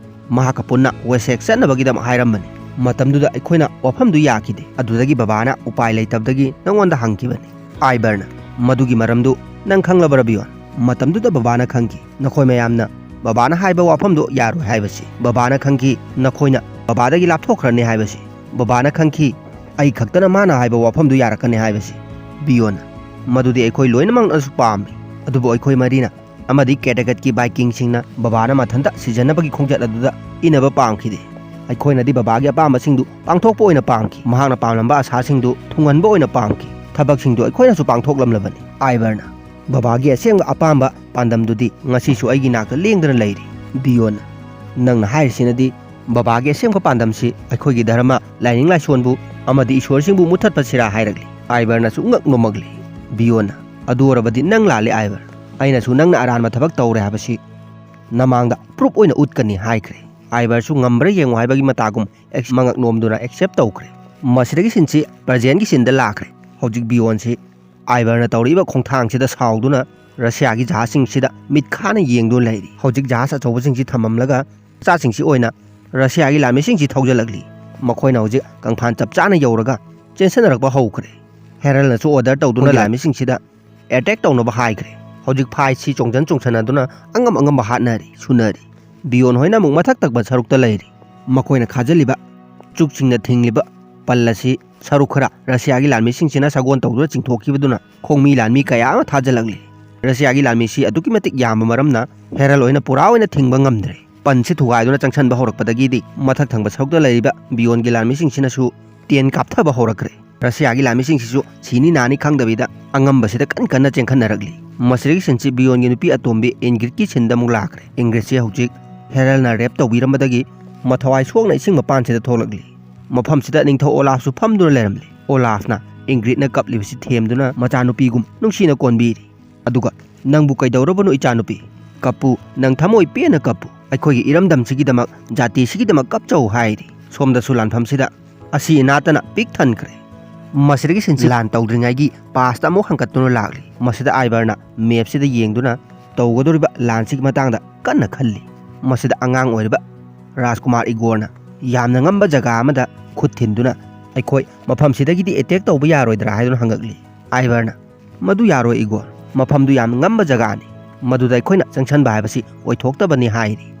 ꯃꯍꯥꯛꯀ ꯄꯨꯟꯅ ꯋꯦꯁꯦꯛ ꯆꯠꯅꯕꯒꯤꯗꯃꯛ ꯍꯥꯏꯔꯝꯕꯅꯤ꯫ ꯃꯇꯝꯗꯨꯗ ꯑꯩꯈꯣꯏꯅ ꯋꯥꯐꯝꯗꯨ ꯌꯥꯈꯤꯗꯦ꯫ ꯑꯗꯨꯗꯒꯤ ꯕꯕꯥꯅ ꯎꯄꯥꯏ ꯂꯩꯇꯕꯗꯒꯤ ꯅꯉꯣꯟꯗ ꯍꯪꯈꯤꯕꯅꯤ꯫" ꯑꯥꯏꯕꯔꯅ, "ꯃꯗꯨꯒꯤ ꯃꯔꯝꯗꯨ ꯅꯪ ꯈꯪꯂꯕꯔꯥ, ꯕꯤꯌꯣꯟ? ꯃꯇꯝꯗꯨꯗ ꯕꯕꯥꯅ ꯈꯪꯈꯤ ꯅꯈꯣꯏ ꯃꯌꯥꯝꯅ ꯕꯕꯥꯅ ꯍꯥꯏꯕ ꯋꯥꯐꯝꯗꯨ ꯌꯥꯔꯣꯏ ꯍꯥꯏꯕꯁꯤ꯫ ꯕꯕꯥꯅ ꯈꯪꯈꯤ ꯅꯈꯣꯏꯅ ꯕꯕꯥꯗꯒꯤ ꯂꯥꯞꯊꯣꯛꯈ꯭ꯔꯅꯤ ꯍꯥꯏꯕꯁꯤ꯫ ꯕꯕꯥꯅ ꯈꯪꯈꯤ ꯑꯩ ꯈꯛꯇꯅ ꯃꯥꯅ ꯍꯥꯏꯕ ꯋꯥꯐꯝꯗꯨ ꯌꯥꯔꯛꯀꯅꯤ ꯍꯥꯏꯕꯁꯤ꯫" ꯕꯤꯌꯣꯟꯅ, "ꯃꯗꯨꯗꯤ ꯑꯩꯈꯣꯏ ꯂꯣꯏꯅꯃꯛꯅꯁꯨ ꯄꯥꯝꯃꯤ꯫ ꯑꯗꯨꯕꯨ ꯑꯩꯈꯣꯏ ꯃꯔꯤꯅ ꯑꯃꯗꯤ ꯀꯦꯇꯒꯠꯀꯤ ꯚꯥꯏꯀꯤꯡꯁꯤꯡꯅ ꯕꯕꯥꯅ ꯃꯊꯟꯇ ꯁꯤꯖꯅꯕꯒꯤ ꯈꯣꯡꯆꯠ ꯑꯗꯨꯗ ꯏꯟꯅꯕ ꯄꯥꯝꯈꯤꯗꯦ꯫ ꯑꯩꯈꯣꯏꯅꯗꯤ ꯕꯕꯥꯒꯤ ꯑꯄꯥꯝꯕꯁꯤꯡꯗꯨ ꯄꯥꯡꯊꯣꯛꯄ ꯑꯣꯏꯅ ꯄꯥꯝꯈꯤ꯫ ꯃꯍꯥꯛꯅ ꯄꯥꯝꯂꯝꯕ ꯑꯁꯥꯁꯤꯡꯗꯨ ꯊꯨꯡꯍꯟꯕ ꯑꯣꯏꯅ ꯄꯥꯝꯈꯤ꯫ ꯊꯕꯛꯁꯤꯡꯗꯨ ꯑꯩꯈꯣꯏꯅꯁꯨ ꯄꯥꯡꯊꯣꯛꯂꯝꯂꯕꯅꯤ꯫ ꯑꯥꯏꯕꯔꯅ, ꯕꯕꯥꯒꯤ ꯑꯁꯦꯡꯕ ꯑꯄꯥꯝꯕ ꯄꯥꯟꯗꯝꯗꯨꯗꯤ ꯉꯁꯤꯁꯨ ꯑꯩꯒꯤ ꯅꯥꯛꯇ ꯂꯦꯡꯗꯅ ꯂꯩꯔꯤ꯫ ꯕꯤꯌꯣꯟꯅ, ꯅꯪꯅ ꯍꯥꯏꯔꯤꯁꯤꯅꯗꯤ ꯕꯕꯥꯒꯤ ꯑꯁꯦꯡꯕ ꯄꯥꯟꯗꯝꯁꯤ ꯑꯩꯈꯣꯏꯒꯤ ꯙꯔꯃ, ꯂꯥꯏꯅꯤꯡ ꯂꯥꯏꯁꯣꯟꯕꯨ ꯑꯃꯗꯤ ꯏꯁꯣꯔꯁꯤꯡꯕꯨ ꯃꯨꯠꯊꯠꯄꯁꯤꯔꯥ ꯍꯥꯏꯔꯛꯂꯤ꯫ ꯑꯥꯏꯕꯔꯅꯁꯨ ꯉꯛ ꯅꯣꯝꯃꯛꯂꯤ꯫ ꯕꯤꯌꯣꯟꯅ, ꯑꯗꯨ ꯑꯣꯏꯔꯕꯗꯤ ꯅꯪ ꯂꯥꯜꯂꯦ ꯑꯥꯏꯕꯔ꯫ ꯑꯩꯅꯁꯨ ꯅꯪꯅ ꯑꯔꯥꯟꯕ ꯊꯕꯛ ꯇꯧꯔꯦ ꯍꯥꯏꯕꯁꯤ ꯅꯃꯥꯡꯗ ꯄ꯭ꯔꯨꯞ ꯑꯣꯏꯅ ꯎꯠꯀꯅꯤ ꯍꯥꯏꯈ꯭ꯔꯦ꯫ ꯑꯥꯏꯕꯔꯁꯨ ꯉꯝꯕ꯭ꯔꯥ ꯌꯦꯡꯉꯨ ꯍꯥꯏꯕꯒꯤ ꯃꯇꯥꯒꯨꯝ ꯑꯦꯛꯁ ꯃꯉꯛ ꯅꯣꯝꯗꯨꯅ ꯑꯦꯛꯁꯦꯞ ꯇꯧꯈ꯭ꯔꯦ꯫ ꯃꯁꯤꯗꯒꯤ ꯁꯤꯟꯁꯤ ꯄ꯭ꯔꯖꯦꯟꯒꯤ ꯁꯤꯟꯗ ꯂꯥꯛꯈ꯭ꯔꯦ꯫ ꯍꯧꯖꯤꯛ ꯕꯤꯌꯣꯟꯁꯤ ꯑꯥꯏꯕꯔꯅ ꯇꯧꯔꯛꯏꯕ ꯈꯣꯡꯊꯥꯡꯁꯤꯗ ꯁꯥꯎꯗꯨꯅ ꯔꯁꯤꯌꯥꯒꯤ ꯖꯍꯥꯖꯁꯤꯡꯁꯤꯗ ꯃꯤꯠ ꯈꯥꯅ ꯌꯦꯡꯗꯨꯅ ꯂꯩꯔꯤ꯫ ꯍꯧꯖꯤꯛ ꯖꯍꯥꯖ ꯑꯆꯧꯕꯁꯤꯡꯁꯤ ꯊꯝꯃꯝꯂꯒ ꯃꯆꯥꯁꯤꯡꯁꯤ ꯑꯣꯏꯅ ꯔꯁꯤꯌꯥꯒꯤ ꯂꯥꯟꯃꯤꯁꯤꯡꯁꯤ ꯊꯧꯖꯤꯜꯂꯛꯂꯤ꯫ ꯃꯈꯣꯏꯅ ꯍꯧꯖꯤꯛ ꯀꯪꯐꯥꯟ ꯆꯞ ꯆꯥꯅ ꯌꯧꯔꯒ ꯆꯦꯟꯁꯤꯟꯅꯔꯛꯄ ꯍꯧꯈ꯭ꯔꯦ꯫ ꯍꯦꯔꯜꯅꯁꯨ ꯑꯣꯔꯗꯔ ꯇꯧꯗꯨꯅ ꯑꯩꯈꯣꯏꯒꯤ ꯂꯥꯟꯃꯤꯁꯤꯡꯁꯤꯗ ꯑꯦꯇꯦꯛ ꯇꯧꯅꯕ ꯍꯥꯏꯈ꯭ꯔꯦ꯫ ꯍꯧꯖꯤꯛ ꯐꯥꯏꯠꯁꯤ ꯆꯣꯡꯖꯟ ꯆꯣꯡꯁꯟꯅꯗꯨꯅ ꯑꯉꯝ ꯑꯉꯝꯕ ꯍꯥꯠꯅꯔꯤ, ꯁꯨꯅꯔꯤ꯫ ꯕꯤꯌꯣꯟ ꯍꯣꯏꯅ ꯑꯃꯨꯛ ꯃꯊꯛ ꯊꯪꯕ ꯁꯔꯨꯛꯇ ꯂꯩꯔꯤ꯫ ꯃꯈꯣꯏꯅ ꯈꯥꯖꯤꯜꯂꯤꯕ ꯆꯨꯛꯁꯤꯡꯅ ꯊꯤꯡꯂꯤꯕ ꯄꯜ ꯑꯁꯤ ꯁꯔꯨꯛ ꯈꯔ ꯔꯁꯤꯌꯥꯒꯤ ꯂꯥꯟꯃꯤꯁꯤꯡꯁꯤꯅ ꯁꯒꯣꯜ ꯇꯧꯗꯨꯅ ꯆꯤꯡꯊꯣꯛꯈꯤꯕꯗꯨꯅ ꯈꯣꯡꯃꯤ ꯂꯥꯟꯃꯤ ꯀꯌꯥ ꯑꯃ ꯊꯥꯖꯤꯜꯂꯛꯂꯤ꯫ ꯔꯁꯤꯌꯥꯒꯤ ꯂꯥꯟꯃꯤꯁꯤ ꯑꯗꯨꯛꯀꯤ ꯃꯇꯤꯛ ꯌꯥꯝꯕ ꯃꯔꯝꯅ ꯍꯦꯔꯜ ꯍꯣꯏꯅ ꯄꯨꯔꯥ ꯑꯣꯏꯅ ꯊꯤꯡꯕ ꯉꯝꯗ꯭ꯔꯦ꯫ ꯄꯟꯁꯤ ꯊꯨꯒꯥꯏꯗꯨꯅ ꯆꯪꯁꯟꯕ ꯍꯧꯔꯛꯄꯗꯒꯤꯗꯤ ꯃꯊꯛ ꯊꯪꯕ ꯁꯔꯨꯛꯇ ꯂꯩꯔꯤꯕ ꯕꯤꯌꯣꯟꯒꯤ ꯂꯥꯟꯃꯤꯁꯤꯡꯁꯤꯅꯁꯨ ꯇꯦꯟ ꯀꯥꯞꯊꯕ ꯍꯧꯔꯛꯈ꯭ꯔꯦ꯫ ꯔꯁꯤꯌꯥꯒꯤ ꯂꯥꯟꯃꯤꯁꯤꯡꯁꯤꯁꯨ ꯁꯤꯅꯤ ꯅꯥꯅꯤ ꯈꯪꯗꯕꯤꯗ ꯑꯉꯝꯕꯁꯤꯗ ꯀꯟ ꯀꯟꯅ ꯆꯦꯟꯈꯠꯅꯔꯛꯂꯤ꯫ ꯃꯁꯤꯗꯒꯤ ꯁꯤꯟꯁꯤ ꯕꯤꯌꯣꯟꯒꯤ ꯅꯨꯄꯤ ꯑꯇꯣꯝꯕꯤ ꯏꯟꯒ꯭ꯔꯤꯠꯀꯤ ꯁꯤꯟꯗ ꯑꯃꯨꯛ ꯂꯥꯛꯈ꯭ꯔꯦ꯫ ꯏꯟꯒ꯭ꯔꯤꯠꯁꯤ ꯍꯧꯖꯤꯛ ꯍꯦꯔꯜꯅ ꯔꯦꯞ ꯇꯧꯕꯤꯔꯝꯕꯗꯒꯤ ꯃꯊꯋꯥꯏ ꯁꯣꯛꯅ ꯏꯁꯤꯡ ꯃꯄꯥꯟꯁꯤꯗ ꯊꯣꯛꯂꯛꯂꯤ꯫ ꯃꯐꯝꯁꯤꯗ ꯅꯤꯡꯊꯧ ꯑꯣꯂꯥꯐꯁꯨ ꯐꯝꯗꯨꯅ ꯂꯩꯔꯝꯂꯤ꯫ ꯑꯣꯂꯥꯐꯅ ꯏꯟꯒ꯭ꯔꯤꯠꯅ ꯀꯞꯂꯤꯕꯁꯤ ꯊꯦꯝꯗꯨꯅ ꯃꯆꯥꯅꯨꯄꯤꯒꯨꯝ ꯅꯨꯡꯁꯤꯅ ꯀꯣꯟꯕꯤꯔꯤ꯫ ꯑꯗꯨꯒ, "ꯅꯪꯕꯨ ꯀꯩꯗꯧꯔꯕꯅꯣ ꯏꯆꯥꯅꯨꯄꯤ? ꯀꯞꯄꯨ, ꯅꯪ ꯊꯃꯣꯏ ꯄꯦꯟꯅ ꯀꯞꯄꯨ꯫ ꯑꯩꯈꯣꯏꯒꯤ ꯏꯔꯝꯗꯝꯁꯤꯒꯤꯗꯃꯛ, ꯖꯥꯇꯤꯁꯤꯒꯤꯗꯃꯛ ꯀꯞꯆꯧ" ꯍꯥꯏꯔꯤ꯫ ꯁꯣꯝꯗꯁꯨ ꯂꯥꯟꯐꯝꯁꯤꯗ ꯑꯁꯤ ꯅꯥꯠꯇꯅ ꯄꯤꯛ ꯊꯟꯈ꯭ꯔꯦ꯫ ꯃꯁꯤꯗꯒꯤ ꯁꯤꯟꯁꯤ ꯂꯥꯟ ꯇꯧꯗ꯭ꯔꯤꯉꯩꯒꯤ ꯄꯥꯁꯇ ꯑꯃꯨꯛ ꯍꯪꯀꯠꯇꯨꯅ ꯂꯥꯛꯂꯤ꯫ ꯃꯁꯤꯗ ꯑꯥꯏꯕꯔꯅ ꯃꯦꯞꯁꯤꯗ ꯌꯦꯡꯗꯨꯅ ꯇꯧꯒꯗꯧꯔꯤꯕ ꯂꯥꯟꯁꯤꯒꯤ ꯃꯇꯥꯡꯗ ꯀꯟꯅ ꯈꯜꯂꯤ꯫ ꯃꯁꯤꯗ ꯑꯉꯥꯡ ꯑꯣꯏꯔꯤꯕ ꯔꯥꯖꯀꯨꯃꯥꯔ ꯏꯒꯣꯔꯅ ꯌꯥꯝꯅ ꯉꯝꯕ ꯖꯒꯥ ꯑꯃꯗ ꯈꯨꯠ ꯊꯤꯟꯗꯨꯅ, "ꯑꯩꯈꯣꯏ ꯃꯐꯝꯁꯤꯗꯒꯤꯗꯤ ꯑꯦꯇꯦꯛ ꯇꯧꯕ ꯌꯥꯔꯣꯏꯗ꯭ꯔꯥ?" ꯍꯥꯏꯗꯨꯅ ꯍꯪꯉꯛꯂꯤ꯫ ꯑꯥꯏꯕꯔꯅ, "ꯃꯗꯨ ꯌꯥꯔꯣꯏ ꯏꯒꯣꯔ, ꯃꯐꯝꯗꯨ ꯌꯥꯝ ꯉꯝꯕ ꯖꯒꯥꯅꯤ, ꯃꯗꯨꯗ ꯑꯩꯈꯣꯏꯅ ꯆꯪꯁꯟꯕ ꯍꯥꯏꯕꯁꯤ ꯑꯣꯏꯊꯣꯛꯇꯕꯅꯤ" ꯍꯥꯏꯔꯤ꯫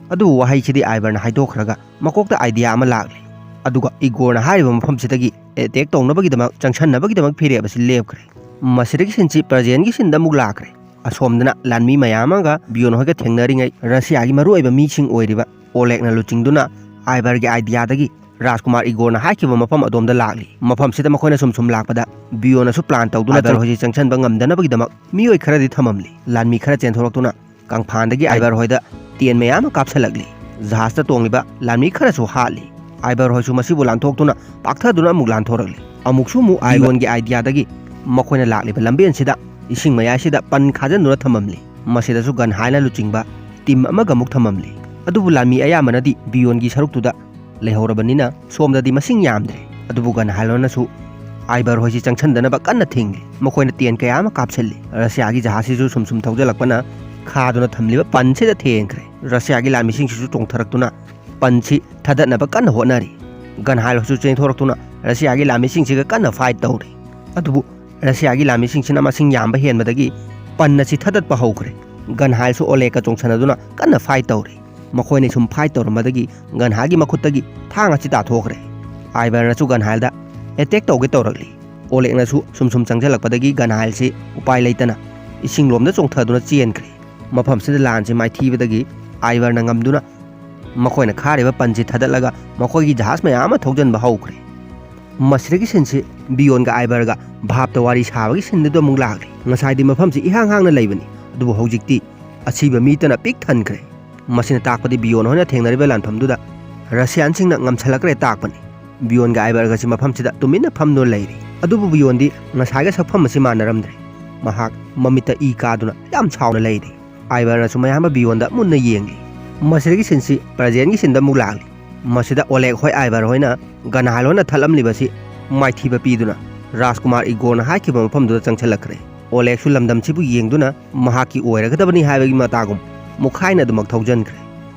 ꯑꯗꯨꯕꯨ ꯋꯥꯍꯩꯁꯤꯗꯤ ꯑꯥꯏꯕꯔꯅ ꯍꯥꯏꯗꯣꯛꯈ꯭ꯔꯒ ꯃꯀꯣꯛꯇ ꯑꯥꯏꯗꯤꯌꯥ ꯑꯃ ꯂꯥꯛꯂꯤ꯫ ꯑꯗꯨꯒ ꯏꯒꯣꯔꯅ ꯍꯥꯏꯔꯤꯕ ꯃꯐꯝꯁꯤꯗꯒꯤ ꯑꯦꯇꯦꯛ ꯇꯧꯅꯕꯒꯤꯗꯃꯛ, ꯆꯪꯁꯟꯅꯕꯒꯤꯗꯃꯛ ꯐꯤꯔꯦꯞ ꯑꯁꯤ ꯂꯦꯞꯈ꯭ꯔꯦ꯫ ꯃꯁꯤꯗꯒꯤ ꯁꯤꯟꯁꯤ ꯄ꯭ꯔꯖꯦꯟꯒꯤ ꯁꯤꯟꯗ ꯑꯃꯨꯛ ꯂꯥꯛꯈ꯭ꯔꯦ꯫ ꯑꯁꯣꯝꯗꯅ ꯂꯥꯟꯃꯤ ꯃꯌꯥꯝ ꯑꯃꯒ ꯕꯤꯌꯣꯟ ꯍꯣꯏꯒ ꯊꯦꯡꯅꯔꯤꯉꯩ, ꯔꯁꯤꯌꯥꯒꯤ ꯃꯔꯨꯑꯣꯏꯕ ꯃꯤꯁꯤꯡ ꯑꯣꯏꯔꯤꯕ ꯑꯣꯂꯦꯛꯅ ꯂꯨꯆꯤꯡꯗꯨꯅ ꯑꯥꯏꯕꯔꯒꯤ ꯑꯥꯏꯗꯤꯌꯥꯗꯒꯤ ꯔꯥꯖꯀꯨꯃꯥꯔ ꯏꯒꯣꯔꯅ ꯍꯥꯏꯈꯤꯕ ꯃꯐꯝ ꯑꯗꯣꯝꯗ ꯂꯥꯛꯂꯤ꯫ ꯃꯐꯝꯁꯤꯗ ꯃꯈꯣꯏꯅ ꯁꯨꯝ ꯁꯨꯝ ꯂꯥꯛꯄꯗ ꯕꯤꯌꯣꯟꯅꯁꯨ ꯄ꯭ꯂꯥꯟ ꯇꯧꯗꯨꯅ ꯑꯥꯏꯕꯔ ꯍꯣꯏꯁꯤ ꯆꯪꯁꯟꯕ ꯉꯝꯗꯅꯕꯒꯤꯗꯃꯛ ꯃꯤꯑꯣꯏ ꯈꯔꯗꯤ ꯊꯝꯃꯝꯂꯤ꯫ ꯂꯥꯟꯃꯤ ꯈꯔ ꯆꯦꯟꯊꯣꯔꯛꯇꯨꯅ ꯀꯪꯐꯥꯟꯗꯒꯤ ꯑꯥꯏꯕꯔ ꯍꯣꯏꯗ ꯇꯦꯟ ꯃꯌꯥꯝ ꯑꯃ ꯀꯥꯞꯁꯜꯂꯛꯂꯤ꯫ ꯖꯍꯥꯖꯇ ꯇꯣꯡꯂꯤꯕ ꯂꯥꯟꯃꯤ ꯈꯔꯁꯨ ꯍꯥꯠꯂꯤ꯫ ꯑꯥꯏꯕꯔ ꯍꯣꯏꯁꯨ ꯃꯁꯤꯕꯨ ꯂꯥꯟꯊꯣꯛꯇꯨꯅ ꯄꯥꯛꯊꯗꯨꯅ ꯑꯃꯨꯛ ꯂꯥꯟꯊꯣꯔꯛꯂꯤ꯫ ꯑꯃꯨꯛꯁꯨ ꯑꯃꯨꯛ ꯕꯤꯌꯣꯟꯒꯤ ꯑꯥꯏꯗꯤꯌꯥꯗꯒꯤ ꯃꯈꯣꯏꯅ ꯂꯥꯛꯂꯤꯕ ꯂꯝꯕꯦꯟꯁꯤꯗ ꯏꯁꯤꯡ ꯃꯌꯥꯏꯁꯤꯗ ꯄꯟ ꯈꯥꯖꯤꯟꯗꯨꯅ ꯊꯝꯃꯝꯂꯤ꯫ ꯃꯁꯤꯗꯁꯨ ꯒꯟꯍꯥꯏꯜꯅ ꯂꯨꯆꯤꯡꯕ ꯇꯤꯝ ꯑꯃꯒ ꯑꯃꯨꯛ ꯊꯝꯃꯝꯂꯤ꯫ ꯑꯗꯨꯕꯨ ꯂꯥꯟꯃꯤ ꯑꯌꯥꯝꯕꯅꯗꯤ ꯕꯤꯌꯣꯟꯒꯤ ꯁꯔꯨꯛꯇꯨꯗ ꯂꯩꯍꯧꯔꯕꯅꯤꯅ ꯁꯣꯝꯗꯗꯤ ꯃꯁꯤꯡ ꯌꯥꯝꯗ꯭ꯔꯦ꯫ ꯑꯗꯨꯕꯨ ꯒꯟꯍꯥꯏꯜ ꯍꯣꯏꯅꯁꯨ ꯑꯥꯏꯕꯔ ꯍꯣꯏꯁꯤ ꯆꯪꯁꯟꯗꯅꯕ ꯀꯟꯅ ꯊꯤꯡꯂꯤ꯫ ꯃꯈꯣꯏꯅ ꯇꯦꯟ ꯀꯌꯥ ꯑꯃ ꯀꯥꯞꯁꯤꯜꯂꯤ꯫ ꯔꯁꯤꯌꯥꯒꯤ ꯖꯍꯥꯖꯁꯤꯁꯨ ꯁꯨꯝ ꯁꯨꯝ ꯊꯧꯖꯤꯜꯂꯛꯄꯅ ꯈꯥꯗꯨꯅ ꯊꯝꯂꯤꯕ ꯄꯟꯁꯤꯗ ꯊꯦꯡꯈ꯭ꯔꯦ꯫ ꯔꯁꯤꯌꯥꯒꯤ ꯂꯥꯟꯃꯤꯁꯤꯡꯁꯤꯁꯨ ꯆꯣꯡꯊꯔꯛꯇꯨꯅ ꯄꯟꯁꯤ ꯊꯥꯗꯠꯅꯕ ꯀꯟꯅ ꯍꯣꯠꯅꯔꯤ꯫ ꯒꯟꯍꯥꯏꯜ ꯍꯣꯏꯁꯨ ꯆꯦꯟꯊꯣꯔꯛꯇꯨꯅ ꯔꯁꯤꯌꯥꯒꯤ ꯂꯥꯟꯃꯤꯁꯤꯡꯁꯤꯒ ꯀꯟꯅ ꯐꯥꯏꯠ ꯇꯧꯔꯤ꯫ ꯑꯗꯨꯕꯨ ꯔꯁꯤꯌꯥꯒꯤ ꯂꯥꯟꯃꯤꯁꯤꯡꯁꯤꯅ ꯃꯁꯤꯡ ꯌꯥꯝꯕ ꯍꯦꯟꯕꯗꯒꯤ ꯄꯟ ꯑꯁꯤ ꯊꯥꯗꯠꯄ ꯍꯧꯈ꯭ꯔꯦ꯫ ꯒꯟꯍꯥꯏꯜꯁꯨ ꯑꯣꯂꯦꯒꯀ ꯆꯣꯡꯁꯟꯅꯗꯨꯅ ꯀꯟꯅ ꯐꯥꯏꯠ ꯇꯧꯔꯤ꯫ ꯃꯈꯣꯏꯅ ꯁꯨꯝ ꯐꯥꯏꯠ ꯇꯧꯔꯝꯕꯗꯒꯤ ꯒꯟꯍꯥꯏꯜꯒꯤ ꯃꯈꯨꯠꯇꯒꯤ ꯊꯥꯡ ꯑꯁꯤ ꯇꯥꯊꯣꯛꯈ꯭ꯔꯦ꯫ ꯑꯥꯏꯕꯔꯅꯁꯨ ꯒꯟꯍꯥꯏꯜꯗ ꯑꯦꯇꯦꯛ ꯇꯧꯒꯦ ꯇꯧꯔꯛꯂꯤ꯫ ꯑꯣꯂꯦꯒꯅꯁꯨ ꯁꯨꯝ ꯁꯨꯝ ꯆꯪꯁꯤꯜꯂꯛꯄꯗꯒꯤ ꯒꯟꯍꯥꯏꯜꯁꯤ ꯎꯄꯥꯏ ꯂꯩꯇꯅ ꯏꯁꯤꯡꯂꯣꯝꯗ ꯆꯣꯡꯊꯗꯨꯅ ꯆꯦꯟꯈ꯭ꯔꯦ꯫ ꯃꯐꯝꯁꯤꯗ ꯂꯥꯟꯁꯤ ꯃꯥꯏꯊꯤꯕꯗꯒꯤ ꯑꯥꯏꯕꯔꯅ ꯉꯝꯗꯨꯅ ꯃꯈꯣꯏꯅ ꯈꯥꯔꯤꯕ ꯄꯟꯁꯤ ꯊꯥꯗꯠꯂꯒ ꯃꯈꯣꯏꯒꯤ ꯖꯍꯥꯖ ꯃꯌꯥꯝ ꯑꯃ ꯊꯧꯖꯤꯟꯕ ꯍꯧꯈ꯭ꯔꯦ꯫ ꯃꯁꯤꯗꯒꯤ ꯁꯤꯟꯁꯤ ꯕꯤꯌꯣꯟꯒ ꯑꯥꯏꯕꯔꯒ ꯚꯥꯞꯇ ꯋꯥꯔꯤ ꯁꯥꯕꯒꯤ ꯁꯤꯟꯗꯨꯗ ꯑꯃꯨꯛ ꯂꯥꯛꯂꯤ꯫ ꯉꯁꯥꯏꯗꯤ ꯃꯐꯝꯁꯤ ꯏꯍꯥꯡ ꯍꯥꯡꯅ ꯂꯩꯕꯅꯤ, ꯑꯗꯨꯕꯨ ꯍꯧꯖꯤꯛꯇꯤ ꯑꯁꯤꯕ ꯃꯤꯇꯅ ꯄꯤꯛ ꯊꯟꯈ꯭ꯔꯦ꯫ ꯃꯁꯤꯅ ꯇꯥꯛꯄꯗꯤ ꯕꯤꯌꯣꯟ ꯍꯣꯏꯅ ꯊꯦꯡꯅꯔꯤꯕ ꯂꯥꯟꯐꯝꯗꯨꯗ ꯔꯁꯤꯌꯥꯟꯁꯤꯡꯅ ꯉꯝꯁꯜꯂꯛꯈ꯭ꯔꯦ ꯇꯥꯛꯄꯅꯤ꯫ ꯕꯤꯌꯣꯟꯒ ꯑꯥꯏꯕꯔꯒꯁꯤ ꯃꯐꯝꯁꯤꯗ ꯇꯨꯃꯤꯟꯅ ꯐꯝꯗꯨꯅ ꯂꯩꯔꯤ꯫ ꯑꯗꯨꯕꯨ ꯕꯤꯌꯣꯟꯗꯤ ꯉꯁꯥꯏꯒ ꯁꯛꯐꯝ ꯑꯁꯤ ꯃꯥꯟꯅꯔꯝꯗ꯭ꯔꯦ꯫ ꯃꯍꯥꯛ ꯃꯃꯤꯠꯇ ꯏ ꯀꯥꯗꯨꯅ ꯌꯥꯝ ꯁꯥꯎꯅ ꯂꯩꯔꯤ꯫ ꯑꯥꯏꯕꯔꯅꯁꯨ ꯃꯌꯥꯝꯕ ꯕꯤꯌꯣꯟꯗ ꯃꯨꯟꯅ ꯌꯦꯡꯂꯤ꯫ ꯃꯁꯤꯗꯒꯤ ꯁꯤꯟꯁꯤ ꯄ꯭ꯔꯖꯦꯟꯒꯤ ꯁꯤꯟꯗ ꯑꯃꯨꯛ ꯂꯥꯛꯂꯤ꯫ ꯃꯁꯤꯗ ꯑꯣꯂꯦꯒ ꯍꯣꯏ ꯑꯥꯏꯕꯔ ꯍꯣꯏꯅ ꯒꯟꯍꯥꯏꯜ ꯍꯣꯏꯅ ꯊꯠꯂꯝꯂꯤꯕꯁꯤ ꯃꯥꯏꯊꯤꯕ ꯄꯤꯗꯨꯅ ꯔꯥꯖꯀꯨꯃꯥꯔ ꯏꯒꯣꯔꯅ ꯍꯥꯏꯈꯤꯕ ꯃꯐꯝꯗꯨꯗ ꯆꯪꯁꯤꯜꯂꯛꯈ꯭ꯔꯦ꯫ ꯑꯣꯂꯦꯒꯁꯨ ꯂꯝꯗꯝꯁꯤꯕꯨ ꯌꯦꯡꯗꯨꯅ ꯃꯍꯥꯛꯀꯤ ꯑꯣꯏꯔꯒꯗꯕꯅꯤ ꯍꯥꯏꯕꯒꯤ ꯃꯇꯥꯒꯨꯝ ꯃꯨꯛꯈꯥꯏꯅ ꯑꯗꯨꯃꯛ ꯊꯧꯖꯟꯈ꯭ꯔꯦ꯫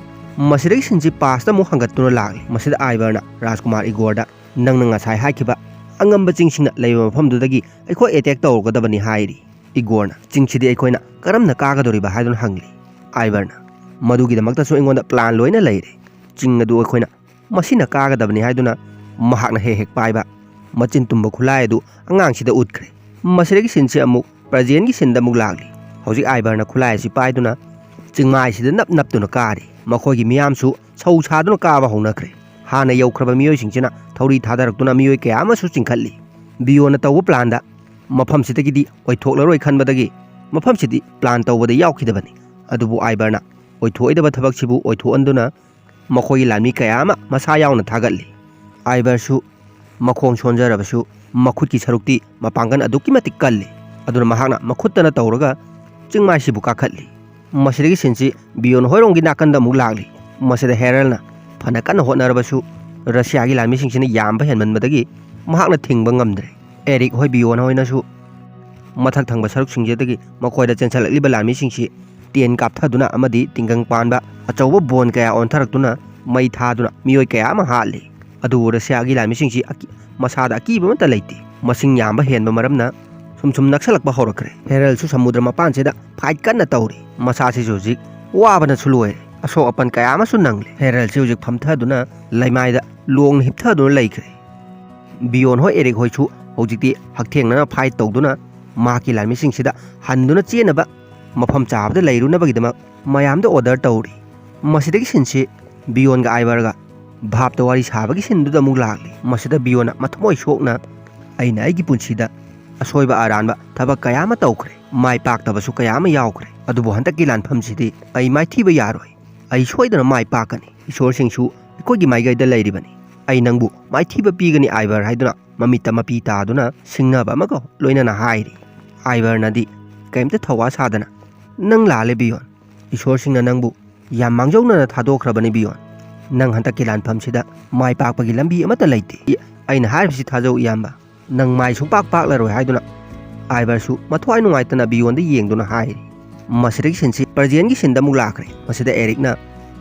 ꯃꯁꯤꯗꯒꯤ ꯁꯤꯟꯁꯤ ꯄꯥꯁꯇ ꯑꯃꯨꯛ ꯍꯪꯒꯠꯇꯨꯅ ꯂꯥꯛꯂꯤ꯫ ꯃꯁꯤꯗ ꯑꯥꯏꯕꯔꯅ ꯔꯥꯖꯀꯨꯃꯥꯔ ꯏꯒꯣꯔꯗ, "ꯅꯪꯅ ꯉꯁꯥꯏ ꯍꯥꯏꯈꯤꯕ ꯑꯉꯝꯕ ꯆꯤꯡꯁꯤꯡꯅ ꯂꯩꯕ ꯃꯐꯝꯗꯨꯗꯒꯤ ꯑꯩꯈꯣꯏ ꯑꯦꯇꯦꯛ ꯇꯧꯔꯒꯗꯕꯅꯤ" ꯍꯥꯏꯔꯤ꯫ ꯏꯒꯣꯔꯅ, "ꯆꯤꯡꯁꯤꯗꯤ ꯑꯩꯈꯣꯏꯅ ꯀꯔꯝꯅ ꯀꯥꯒꯗꯧꯔꯤꯕ?" ꯍꯥꯏꯗꯨꯅ ꯍꯪꯂꯤ꯫ ꯑꯥꯏꯕꯔꯅ, "ꯃꯗꯨꯒꯤꯗꯃꯛꯇꯁꯨ ꯑꯩꯉꯣꯟꯗ ꯄ꯭ꯂꯥꯟ ꯂꯣꯏꯅ ꯂꯩꯔꯦ꯫ ꯆꯤꯡ ꯑꯗꯨ ꯑꯩꯈꯣꯏꯅ ꯃꯁꯤꯅ ꯀꯥꯒꯗꯕꯅꯤ" ꯍꯥꯏꯗꯨꯅ ꯃꯍꯥꯛꯅ ꯍꯦꯛ ꯍꯦꯛ ꯄꯥꯏꯕ ꯃꯆꯤꯟ ꯇꯨꯝꯕ ꯈꯨꯠꯂꯥꯏ ꯑꯗꯨ ꯑꯉꯥꯡꯁꯤꯗ ꯎꯠꯈ꯭ꯔꯦ꯫ ꯃꯁꯤꯗꯒꯤ ꯁꯤꯟꯁꯤ ꯑꯃꯨꯛ ꯄ꯭ꯔꯖꯦꯟꯒꯤ ꯁꯤꯟꯗ ꯑꯃꯨꯛ ꯂꯥꯛꯂꯤ꯫ ꯍꯧꯖꯤꯛ ꯑꯥꯏꯕꯔꯅ ꯈꯨꯠꯂꯥꯏ ꯑꯁꯤ ꯄꯥꯏꯗꯨꯅ ꯆꯤꯡꯃꯥꯏꯁꯤꯗ ꯅꯞ ꯅꯞꯇꯨꯅ ꯀꯥꯔꯤ꯫ ꯃꯈꯣꯏꯒꯤ ꯃꯤꯌꯥꯝꯁꯨ ꯁꯧ ꯁꯥꯗꯨꯅ ꯀꯥꯕ ꯍꯧꯅꯈ꯭ꯔꯦ꯫ ꯍꯥꯟꯅ ꯌꯧꯈ꯭ꯔꯕ ꯃꯤꯑꯣꯏꯁꯤꯡꯁꯤꯅ ꯊꯧꯔꯤ ꯊꯥꯗꯔꯛꯇꯨꯅ ꯃꯤꯑꯣꯏ ꯀꯌꯥ ꯑꯃꯁꯨ ꯆꯤꯡꯈꯠꯂꯤ꯫ ꯕꯤꯌꯣꯟꯅ ꯇꯧꯕ ꯄ꯭ꯂꯥꯟꯗ ꯃꯐꯝꯁꯤꯗꯒꯤꯗꯤ ꯑꯣꯏꯊꯣꯛꯂꯔꯣꯏ ꯈꯟꯕꯗꯒꯤ ꯃꯐꯝꯁꯤꯗꯤ ꯄ꯭ꯂꯥꯟ ꯇꯧꯕꯗ ꯌꯥꯎꯈꯤꯗꯕꯅꯤ꯫ ꯑꯗꯨꯕꯨ ꯑꯥꯏꯕꯔꯅ ꯑꯣꯏꯊꯣꯛꯑꯣꯏꯗꯕ ꯊꯕꯛꯁꯤꯕꯨ ꯑꯣꯏꯊꯣꯛꯍꯟꯗꯨꯅ ꯃꯈꯣꯏꯒꯤ ꯂꯥꯟꯃꯤ ꯀꯌꯥ ꯑꯃ ꯃꯁꯥ ꯌꯥꯎꯅ ꯊꯥꯒꯠꯂꯤ꯫ ꯑꯥꯏꯕꯔꯁꯨ ꯃꯈꯣꯡ ꯁꯣꯟꯖꯔꯕꯁꯨ ꯃꯈꯨꯠꯀꯤ ꯁꯔꯨꯛꯇꯤ ꯃꯄꯥꯡꯒꯜ ꯑꯗꯨꯛꯀꯤ ꯃꯇꯤꯛ ꯀꯜꯂꯤ꯫ ꯑꯗꯨꯅ ꯃꯍꯥꯛꯅ ꯃꯈꯨꯠꯇꯅ ꯇꯧꯔꯒ ꯆꯤꯡꯃꯥꯏꯁꯤꯕꯨ ꯀꯥꯈꯠꯂꯤ꯫ ꯃꯁꯤꯗꯒꯤ ꯁꯤꯟꯁꯤ ꯕꯤꯌꯣꯟ ꯍꯣꯏꯔꯣꯝꯒꯤ ꯅꯥꯀꯟꯗ ꯑꯃꯨꯛ ꯂꯥꯛꯂꯤ꯫ ꯃꯁꯤꯗ ꯍꯦꯔꯜꯅ ꯐꯅ ꯀꯟꯅ ꯍꯣꯠꯅꯔꯕꯁꯨ ꯔꯁꯤꯌꯥꯒꯤ ꯂꯥꯟꯃꯤꯁꯤꯡꯁꯤꯅ ꯌꯥꯝꯕ ꯍꯦꯟꯃꯟꯕꯗꯒꯤ ꯃꯍꯥꯛꯅ ꯊꯤꯡꯕ ꯉꯝꯗ꯭ꯔꯦ꯫ ꯑꯦꯔꯤꯛ ꯍꯣꯏ ꯕꯤꯌꯣꯟ ꯍꯣꯏꯅꯁꯨ ꯃꯊꯛ ꯊꯪꯕ ꯁꯔꯨꯛꯁꯤꯡꯁꯤꯗꯒꯤ ꯃꯈꯣꯏꯗ ꯆꯦꯟꯁꯤꯜꯂꯛꯂꯤꯕ ꯂꯥꯟꯃꯤꯁꯤꯡꯁꯤ ꯇꯦꯟ ꯀꯥꯞꯊꯗꯨꯅ ꯑꯃꯗꯤ ꯇꯤꯡꯒꯪ ꯄꯥꯟꯕ ꯑꯆꯧꯕ ꯕꯣꯟ ꯀꯌꯥ ꯑꯣꯟꯊꯔꯛꯇꯨꯅ ꯃꯩ ꯊꯥꯗꯨꯅ ꯃꯤꯑꯣꯏ ꯀꯌꯥ ꯑꯃ ꯍꯥꯠꯂꯤ꯫ ꯑꯗꯨꯕꯨ ꯔꯁꯤꯌꯥꯒꯤ ꯂꯥꯟꯃꯤꯁꯤꯡꯁꯤ ꯑꯀꯤ-, ꯃꯁꯥꯗ ꯑꯀꯤꯕ ꯑꯃꯠꯇ ꯂꯩꯇꯦ꯫ ꯃꯁꯤꯡ ꯌꯥꯝꯕ ꯍꯦꯟꯕ ꯃꯔꯝꯅ ꯁꯨꯝ ꯁꯨꯝ ꯅꯛꯁꯜꯂꯛꯄ ꯍꯧꯔꯛꯈ꯭ꯔꯦ꯫ ꯍꯦꯔꯜꯁꯨ ꯁꯃꯨꯗ꯭ꯔ ꯃꯄꯥꯟꯁꯤꯗ ꯐꯥꯏꯠ ꯀꯟꯅ ꯇꯧꯔꯤ꯫ ꯃꯁꯥꯁꯤꯁꯨ ꯍꯧꯖꯤꯛ ꯋꯥꯕꯅꯁꯨ ꯂꯣꯏꯔꯦ꯫ ꯑꯁꯣꯛ ꯑꯄꯟ ꯀꯌꯥ ꯑꯃꯁꯨ ꯅꯪꯂꯦ꯫ ꯍꯦꯔꯜꯁꯤ ꯍꯧꯖꯤꯛ ꯐꯝꯊꯗꯨꯅ ꯂꯩꯃꯥꯏꯗ ꯂꯣꯡꯅ ꯍꯤꯞꯊꯗꯨꯅ ꯂꯩꯈ꯭ꯔꯦ꯫ ꯕꯤꯌꯣꯟ ꯍꯣꯏ ꯑꯦꯔꯤꯛ ꯍꯣꯏꯁꯨ ꯍꯧꯖꯤꯛꯇꯤ ꯍꯛꯊꯦꯡꯅꯅ ꯐꯥꯏꯠ ꯇꯧꯗꯨꯅ ꯃꯍꯥꯛꯀꯤ ꯂꯥꯟꯃꯤꯁꯤꯡꯁꯤꯗ ꯍꯟꯗꯨꯅ ꯆꯦꯟꯅꯕ ꯃꯐꯝ ꯆꯥꯕꯗ ꯂꯩꯔꯨꯅꯕꯒꯤꯗꯃꯛ ꯃꯌꯥꯝꯗ ꯑꯣꯔꯗꯔ ꯇꯧꯔꯤ꯫ ꯃꯁꯤꯗꯒꯤ ꯁꯤꯟꯁꯤ ꯕꯤꯌꯣꯟꯒ ꯑꯥꯏꯕꯔꯒ ꯚꯥꯞꯇ ꯋꯥꯔꯤ ꯁꯥꯕꯒꯤ ꯁꯤꯟꯗꯨꯗ ꯑꯃꯨꯛ ꯂꯥꯛꯂꯤ꯫ ꯃꯁꯤꯗ ꯕꯤꯌꯣꯟꯅ ꯃꯊꯃꯣꯏ ꯁꯣꯛꯅ, "ꯑꯩꯅ ꯑꯩꯒꯤ ꯄꯨꯟꯁꯤꯗ ꯑꯁꯣꯏꯕ ꯑꯔꯥꯟꯕ ꯊꯕꯛ ꯀꯌꯥ ꯑꯃ ꯇꯧꯈ꯭ꯔꯦ, ꯃꯥꯏ ꯄꯥꯛꯇꯕꯁꯨ ꯀꯌꯥ ꯑꯃ ꯌꯥꯎꯈ꯭ꯔꯦ, ꯑꯗꯨꯕꯨ ꯍꯟꯗꯛꯀꯤ ꯂꯥꯟꯐꯝꯁꯤꯗꯤ ꯑꯩ ꯃꯥꯏꯊꯤꯕ ꯌꯥꯔꯣꯏ꯫ ꯑꯩ ꯁꯣꯏꯗꯅ ꯃꯥꯏ ꯄꯥꯛꯀꯅꯤ꯫ ꯏꯁꯣꯔꯁꯤꯡꯁꯨ ꯑꯩꯈꯣꯏꯒꯤ ꯃꯥꯏꯀꯩꯗ ꯂꯩꯔꯤꯕꯅꯤ꯫ ꯑꯩ ꯅꯪꯕꯨ ꯃꯥꯏꯊꯤꯕ ꯄꯤꯒꯅꯤ ꯑꯥꯏꯕꯔ" ꯍꯥꯏꯗꯨꯅ ꯃꯃꯤꯠꯇ ꯃꯄꯤ ꯇꯥꯗꯨꯅ ꯁꯤꯡꯅꯕ ꯑꯃꯒ ꯂꯣꯏꯅꯅ ꯍꯥꯏꯔꯤ꯫ ꯑꯥꯏꯕꯔꯅꯗꯤ ꯀꯔꯤꯝꯇ ꯊꯧꯋꯥ ꯁꯥꯗꯅ, "ꯅꯪ ꯂꯥꯜꯂꯦ ꯕꯤꯌꯣꯟ꯫ ꯏꯁꯣꯔꯁꯤꯡꯅ ꯅꯪꯕꯨ ꯌꯥꯝ ꯃꯥꯡꯖꯧꯅꯅ ꯊꯥꯗꯣꯛꯈ꯭ꯔꯕꯅꯤ ꯕꯤꯌꯣꯟ꯫ ꯅꯪ ꯍꯟꯗꯛꯀꯤ ꯂꯥꯟꯐꯝꯁꯤꯗ ꯃꯥꯏ ꯄꯥꯛꯄꯒꯤ ꯂꯝꯕꯤ ꯑꯃꯠꯇ ꯂꯩꯇꯦ꯫ ꯑꯩꯅ ꯍꯥꯏꯔꯤꯕꯁꯤ ꯊꯥꯖꯧ ꯏꯌꯥꯝꯕ꯫ ꯅꯪ ꯃꯥꯏ ꯁꯨꯡꯄꯥꯛ ꯄꯥꯛꯂꯔꯣꯏ" ꯍꯥꯏꯗꯨꯅ ꯑꯥꯏꯕꯔꯁꯨ ꯃꯊ꯭ꯋꯥꯏ ꯅꯨꯡꯉꯥꯏꯇꯅ ꯕꯤꯌꯣꯟꯗ ꯌꯦꯡꯗꯨꯅ ꯍꯥꯏꯔꯤ꯫ ꯃꯁꯤꯗꯒꯤ ꯁꯤꯟꯁꯤ ꯄ꯭ꯔꯖꯦꯟꯒꯤ ꯁꯤꯟꯗ ꯑꯃꯨꯛ ꯂꯥꯛꯈ꯭ꯔꯦ꯫ ꯃꯁꯤꯗ ꯑꯦꯔꯤꯛꯅ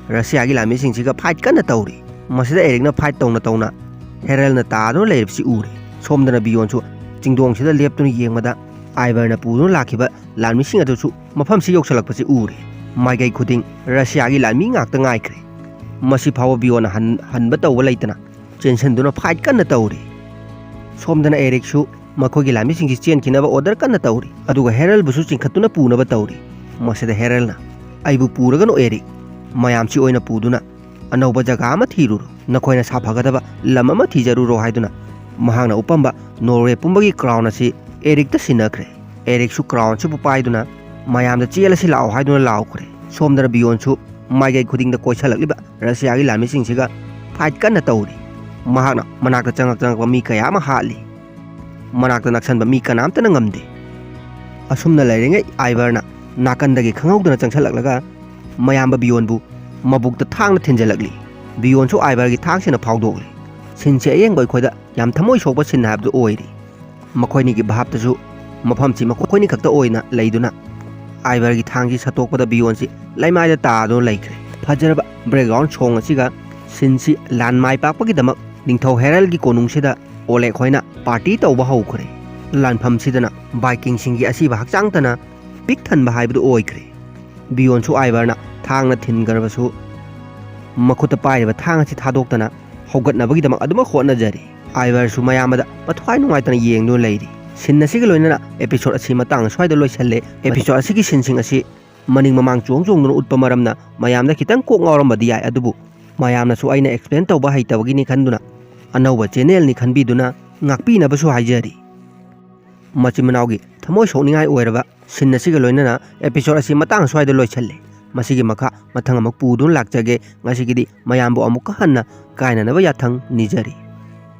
ꯔꯁꯤꯌꯥꯒꯤ ꯂꯥꯟꯃꯤꯁꯤꯡꯁꯤꯒ ꯐꯥꯏꯠ ꯀꯟꯅ ꯇꯧꯔꯤ꯫ ꯃꯁꯤꯗ ꯑꯦꯔꯤꯛꯅ ꯐꯥꯏꯠ ꯇꯧꯅ ꯇꯧꯅ ꯍꯦꯔꯜꯅ ꯇꯥꯗꯨꯅ ꯂꯩꯔꯤꯕꯁꯤ ꯎꯔꯦ꯫ ꯁꯣꯝꯗꯅ ꯕꯤꯌꯣꯟꯁꯨ ꯆꯤꯡꯗꯣꯡꯁꯤꯗ ꯂꯦꯞꯇꯨꯅ ꯌꯦꯡꯕꯗ ꯑꯥꯏꯕꯔꯅ ꯄꯨꯗꯨꯅ ꯂꯥꯛꯈꯤꯕ ꯂꯥꯟꯃꯤꯁꯤꯡ ꯑꯗꯨꯁꯨ ꯃꯐꯝꯁꯤ ꯌꯧꯁꯤꯜꯂꯛꯄꯁꯤ ꯎꯔꯦ꯫ ꯃꯥꯏꯀꯩ ꯈꯨꯗꯤꯡ ꯔꯁꯤꯌꯥꯒꯤ ꯂꯥꯟꯃꯤ ꯉꯥꯛꯇ ꯉꯥꯏꯈ꯭ꯔꯦ꯫ ꯃꯁꯤ ꯐꯥꯎꯕ ꯕꯤꯌꯣꯟꯅ ꯍꯟ-, ꯍꯟꯕ ꯇꯧꯕ ꯂꯩꯇꯅ ꯆꯦꯟꯁꯤꯟꯗꯨꯅ ꯐꯥꯏꯠ ꯀꯟꯅ ꯇꯧꯔꯤ꯫ ꯁꯣꯝꯗꯅ ꯑꯦꯔꯤꯛꯁꯨ ꯃꯈꯣꯏꯒꯤ ꯂꯥꯟꯃꯤꯁꯤꯡꯁꯤ ꯆꯦꯟꯈꯤꯅꯕ ꯑꯣꯔꯗꯔ ꯀꯟꯅ ꯇꯧꯔꯤ꯫ ꯑꯗꯨꯒ ꯍꯦꯔꯜꯕꯨꯁꯨ ꯆꯤꯡꯈꯠꯇꯨꯅ ꯄꯨꯅꯕ ꯇꯧꯔꯤ꯫ ꯃꯁꯤꯗ ꯍꯦꯔꯜꯅ, "ꯑꯩꯕꯨ ꯄꯨꯔꯒꯅꯨ ꯑꯦꯔꯤꯛ, ꯃꯌꯥꯝꯁꯤ ꯑꯣꯏꯅ ꯄꯨꯗꯨꯅ ꯑꯅꯧꯕ ꯖꯒꯥ ꯑꯃ ꯊꯤꯔꯨꯔꯣ꯫ ꯅꯈꯣꯏꯅ ꯁꯥꯐꯒꯗꯕ ꯂꯝ ꯑꯃ ꯊꯤꯖꯔꯨꯔꯣ" ꯍꯥꯏꯗꯨꯅ ꯃꯍꯥꯛꯅ ꯎꯞꯄꯝꯕ ꯅꯣꯔꯋꯦ ꯄꯨꯝꯕꯒꯤ ꯀ꯭ꯔꯥꯎꯟ ꯑꯁꯤ ꯑꯦꯔꯤꯛꯇ ꯁꯤꯟꯅꯈ꯭ꯔꯦ꯫ ꯑꯦꯔꯤꯛꯁꯨ ꯀ꯭ꯔꯥꯎꯟ ꯑꯁꯤꯕꯨ ꯄꯥꯏꯗꯨꯅ ꯃꯌꯥꯝꯗ ꯆꯦꯜꯂꯁꯤ ꯂꯥꯛꯑꯣ ꯍꯥꯏꯗꯨꯅ ꯂꯥꯎꯈ꯭ꯔꯦ꯫ ꯁꯣꯝꯗꯅ ꯕꯤꯌꯣꯟꯁꯨ ꯃꯥꯏꯀꯩ ꯈꯨꯗꯤꯡꯗ ꯀꯣꯏꯁꯜꯂꯛꯂꯤꯕ ꯔꯁꯤꯌꯥꯒꯤ ꯂꯥꯟꯃꯤꯁꯤꯡꯁꯤꯒ ꯐꯥꯏꯠ ꯀꯟꯅ ꯇꯧꯔꯤ꯫ ꯃꯍꯥꯛꯅ ꯃꯅꯥꯛꯇ ꯆꯪꯂꯛ ꯆꯪꯂꯛꯄ ꯃꯤ ꯀꯌꯥ ꯑꯃ ꯍꯥꯠꯂꯤ꯫ ꯃꯅꯥꯛꯇ ꯅꯛꯁꯟꯕ ꯃꯤ ꯀꯅꯥꯝꯇꯅ ꯉꯝꯗꯦ꯫ ꯑꯁꯨꯝꯅ ꯂꯩꯔꯤꯉꯩ ꯑꯥꯏꯕꯔꯅ ꯅꯥꯀꯟꯗꯒꯤ ꯈꯪꯍꯧꯗꯅ ꯆꯪꯁꯜꯂꯛꯂꯒ ꯃꯌꯥꯝꯕ ꯕꯤꯌꯣꯟꯕꯨ ꯃꯕꯨꯛꯇ ꯊꯥꯡꯅ ꯊꯤꯟꯖꯜꯂꯛꯂꯤ꯫ ꯕꯤꯌꯣꯟꯁꯨ ꯑꯥꯏꯕꯔꯒꯤ ꯊꯥꯡꯁꯤꯅ ꯐꯥꯎꯗꯣꯛꯂꯤ꯫ ꯁꯤꯟꯁꯦ ꯑꯌꯦꯡꯕ ꯑꯩꯈꯣꯏꯗ ꯌꯥꯝ ꯊꯃꯣꯏ ꯁꯣꯛꯄ ꯁꯤꯟ ꯍꯥꯏꯕꯗꯨ ꯑꯣꯏꯔꯤ꯫ ꯃꯈꯣꯏꯅꯤꯒꯤ ꯚꯥꯞꯇꯁꯨ ꯃꯐꯝꯁꯤ ꯃꯈꯣꯏꯅꯤ ꯈꯛꯇ ꯑꯣꯏꯅ ꯂꯩꯗꯨꯅ ꯑꯥꯏꯕꯔꯒꯤ ꯊꯥꯡꯁꯤ ꯁꯠꯇꯣꯛꯄꯗ ꯕꯤꯌꯣꯟꯁꯤ ꯂꯩꯃꯥꯏꯗ ꯇꯥꯗꯨꯅ ꯂꯩꯈ꯭ꯔꯦ꯫ ꯐꯖꯔꯕ ꯕꯦꯛꯒ꯭ꯔꯥꯎꯟ ꯁꯣꯡ ꯑꯁꯤꯒ ꯁꯤꯟꯁꯤ ꯂꯥꯟ ꯃꯥꯏ ꯄꯥꯛꯄꯒꯤꯗꯃꯛ ꯅꯤꯡꯊꯧ ꯍꯦꯔꯜꯒꯤ ꯀꯣꯅꯨꯡꯁꯤꯗ ꯑꯣꯂꯦꯛ ꯍꯣꯏꯅ ꯄꯥꯔꯇꯤ ꯇꯧꯕ ꯍꯧꯈ꯭ꯔꯦ꯫ ꯂꯥꯟꯐꯝꯁꯤꯗꯅ ꯚꯥꯏꯀꯤꯡꯁꯤꯡꯒꯤ ꯑꯁꯤꯕ ꯍꯛꯆꯥꯡꯇꯅ ꯄꯤꯛ ꯊꯟꯕ ꯍꯥꯏꯕꯗꯨ ꯑꯣꯏꯈ꯭ꯔꯦ꯫ ꯕꯤꯌꯣꯟꯁꯨ ꯑꯥꯏꯕꯔꯅ ꯊꯥꯡꯅ ꯊꯤꯟꯈ꯭ꯔꯕꯁꯨ ꯃꯈꯨꯠꯇ ꯄꯥꯏꯔꯤꯕ ꯊꯥꯡ ꯑꯁꯤ ꯊꯥꯗꯣꯛꯇꯅ ꯍꯧꯒꯠꯅꯕꯒꯤꯗꯃꯛ ꯑꯗꯨꯃꯛ ꯍꯣꯠꯅꯖꯔꯤ꯫ ꯑꯥꯏꯕꯔꯁꯨ ꯃꯌꯥꯝꯕꯗ ꯃꯊ꯭ꯋꯥꯏ ꯅꯨꯡꯉꯥꯏꯇꯅ ꯌꯦꯡꯗꯨꯅ ꯂꯩꯔꯤ꯫ ꯁꯤꯟ ꯑꯁꯤꯒ ꯂꯣꯏꯅꯅ ꯑꯦꯄꯤꯁꯣꯗ ꯑꯁꯤ ꯃꯇꯥꯡ ꯑꯁ꯭ꯋꯥꯏꯗ ꯂꯣꯏꯁꯜꯂꯦ꯫ ꯑꯦꯄꯤꯁꯣꯗ ꯑꯁꯤꯒꯤ ꯁꯤꯟꯁꯤꯡ ꯑꯁꯤ ꯃꯅꯤꯡ ꯃꯃꯥꯡ ꯆꯣꯡ ꯆꯣꯡꯗꯨꯅ ꯎꯠꯄ ꯃꯔꯝꯅ ꯃꯌꯥꯝꯗ ꯈꯤꯇꯪ ꯀꯣꯛ ꯉꯥꯎꯔꯝꯕꯗꯤ ꯌꯥꯏ, ꯑꯗꯨꯕꯨ ꯃꯌꯥꯝꯅꯁꯨ ꯑꯩꯅ ꯑꯦꯛꯁꯄ꯭ꯂꯦꯟ ꯇꯧꯕ ꯍꯩꯇꯕꯒꯤꯅꯤ ꯈꯟꯗꯨꯅ ꯑꯅꯧꯕ ꯆꯦꯅꯦꯜꯅꯤ ꯈꯟꯕꯤꯗꯨꯅ ꯉꯥꯛꯄꯤꯅꯕꯁꯨ ꯍꯥꯏꯖꯔꯤ꯫ ꯃꯆꯤꯟ ꯃꯅꯥꯎꯒꯤ ꯊꯃꯣꯏ ꯁꯣꯛꯅꯤꯡꯉꯥꯏ ꯑꯣꯏꯔꯕ ꯁꯤꯟ ꯑꯁꯤꯒ ꯂꯣꯏꯅꯅ ꯑꯦꯄꯤꯁꯣꯗ ꯑꯁꯤ ꯃꯇꯥꯡ ꯑꯁ꯭ꯋꯥꯏꯗ ꯂꯣꯏꯁꯜꯂꯦ꯫ ꯃꯁꯤꯒꯤ ꯃꯈꯥ ꯃꯊꯪ ꯑꯃꯨꯛ ꯄꯨꯗꯨꯅ ꯂꯥꯛꯆꯒꯦ꯫ ꯉꯁꯤꯒꯤꯗꯤ ꯃꯌꯥꯝꯕꯨ ꯑꯃꯨꯛꯀ ꯍꯟꯅ ꯀꯥꯏꯅꯅꯕ ꯌꯥꯊꯪ ꯅꯤꯖꯔꯤ꯫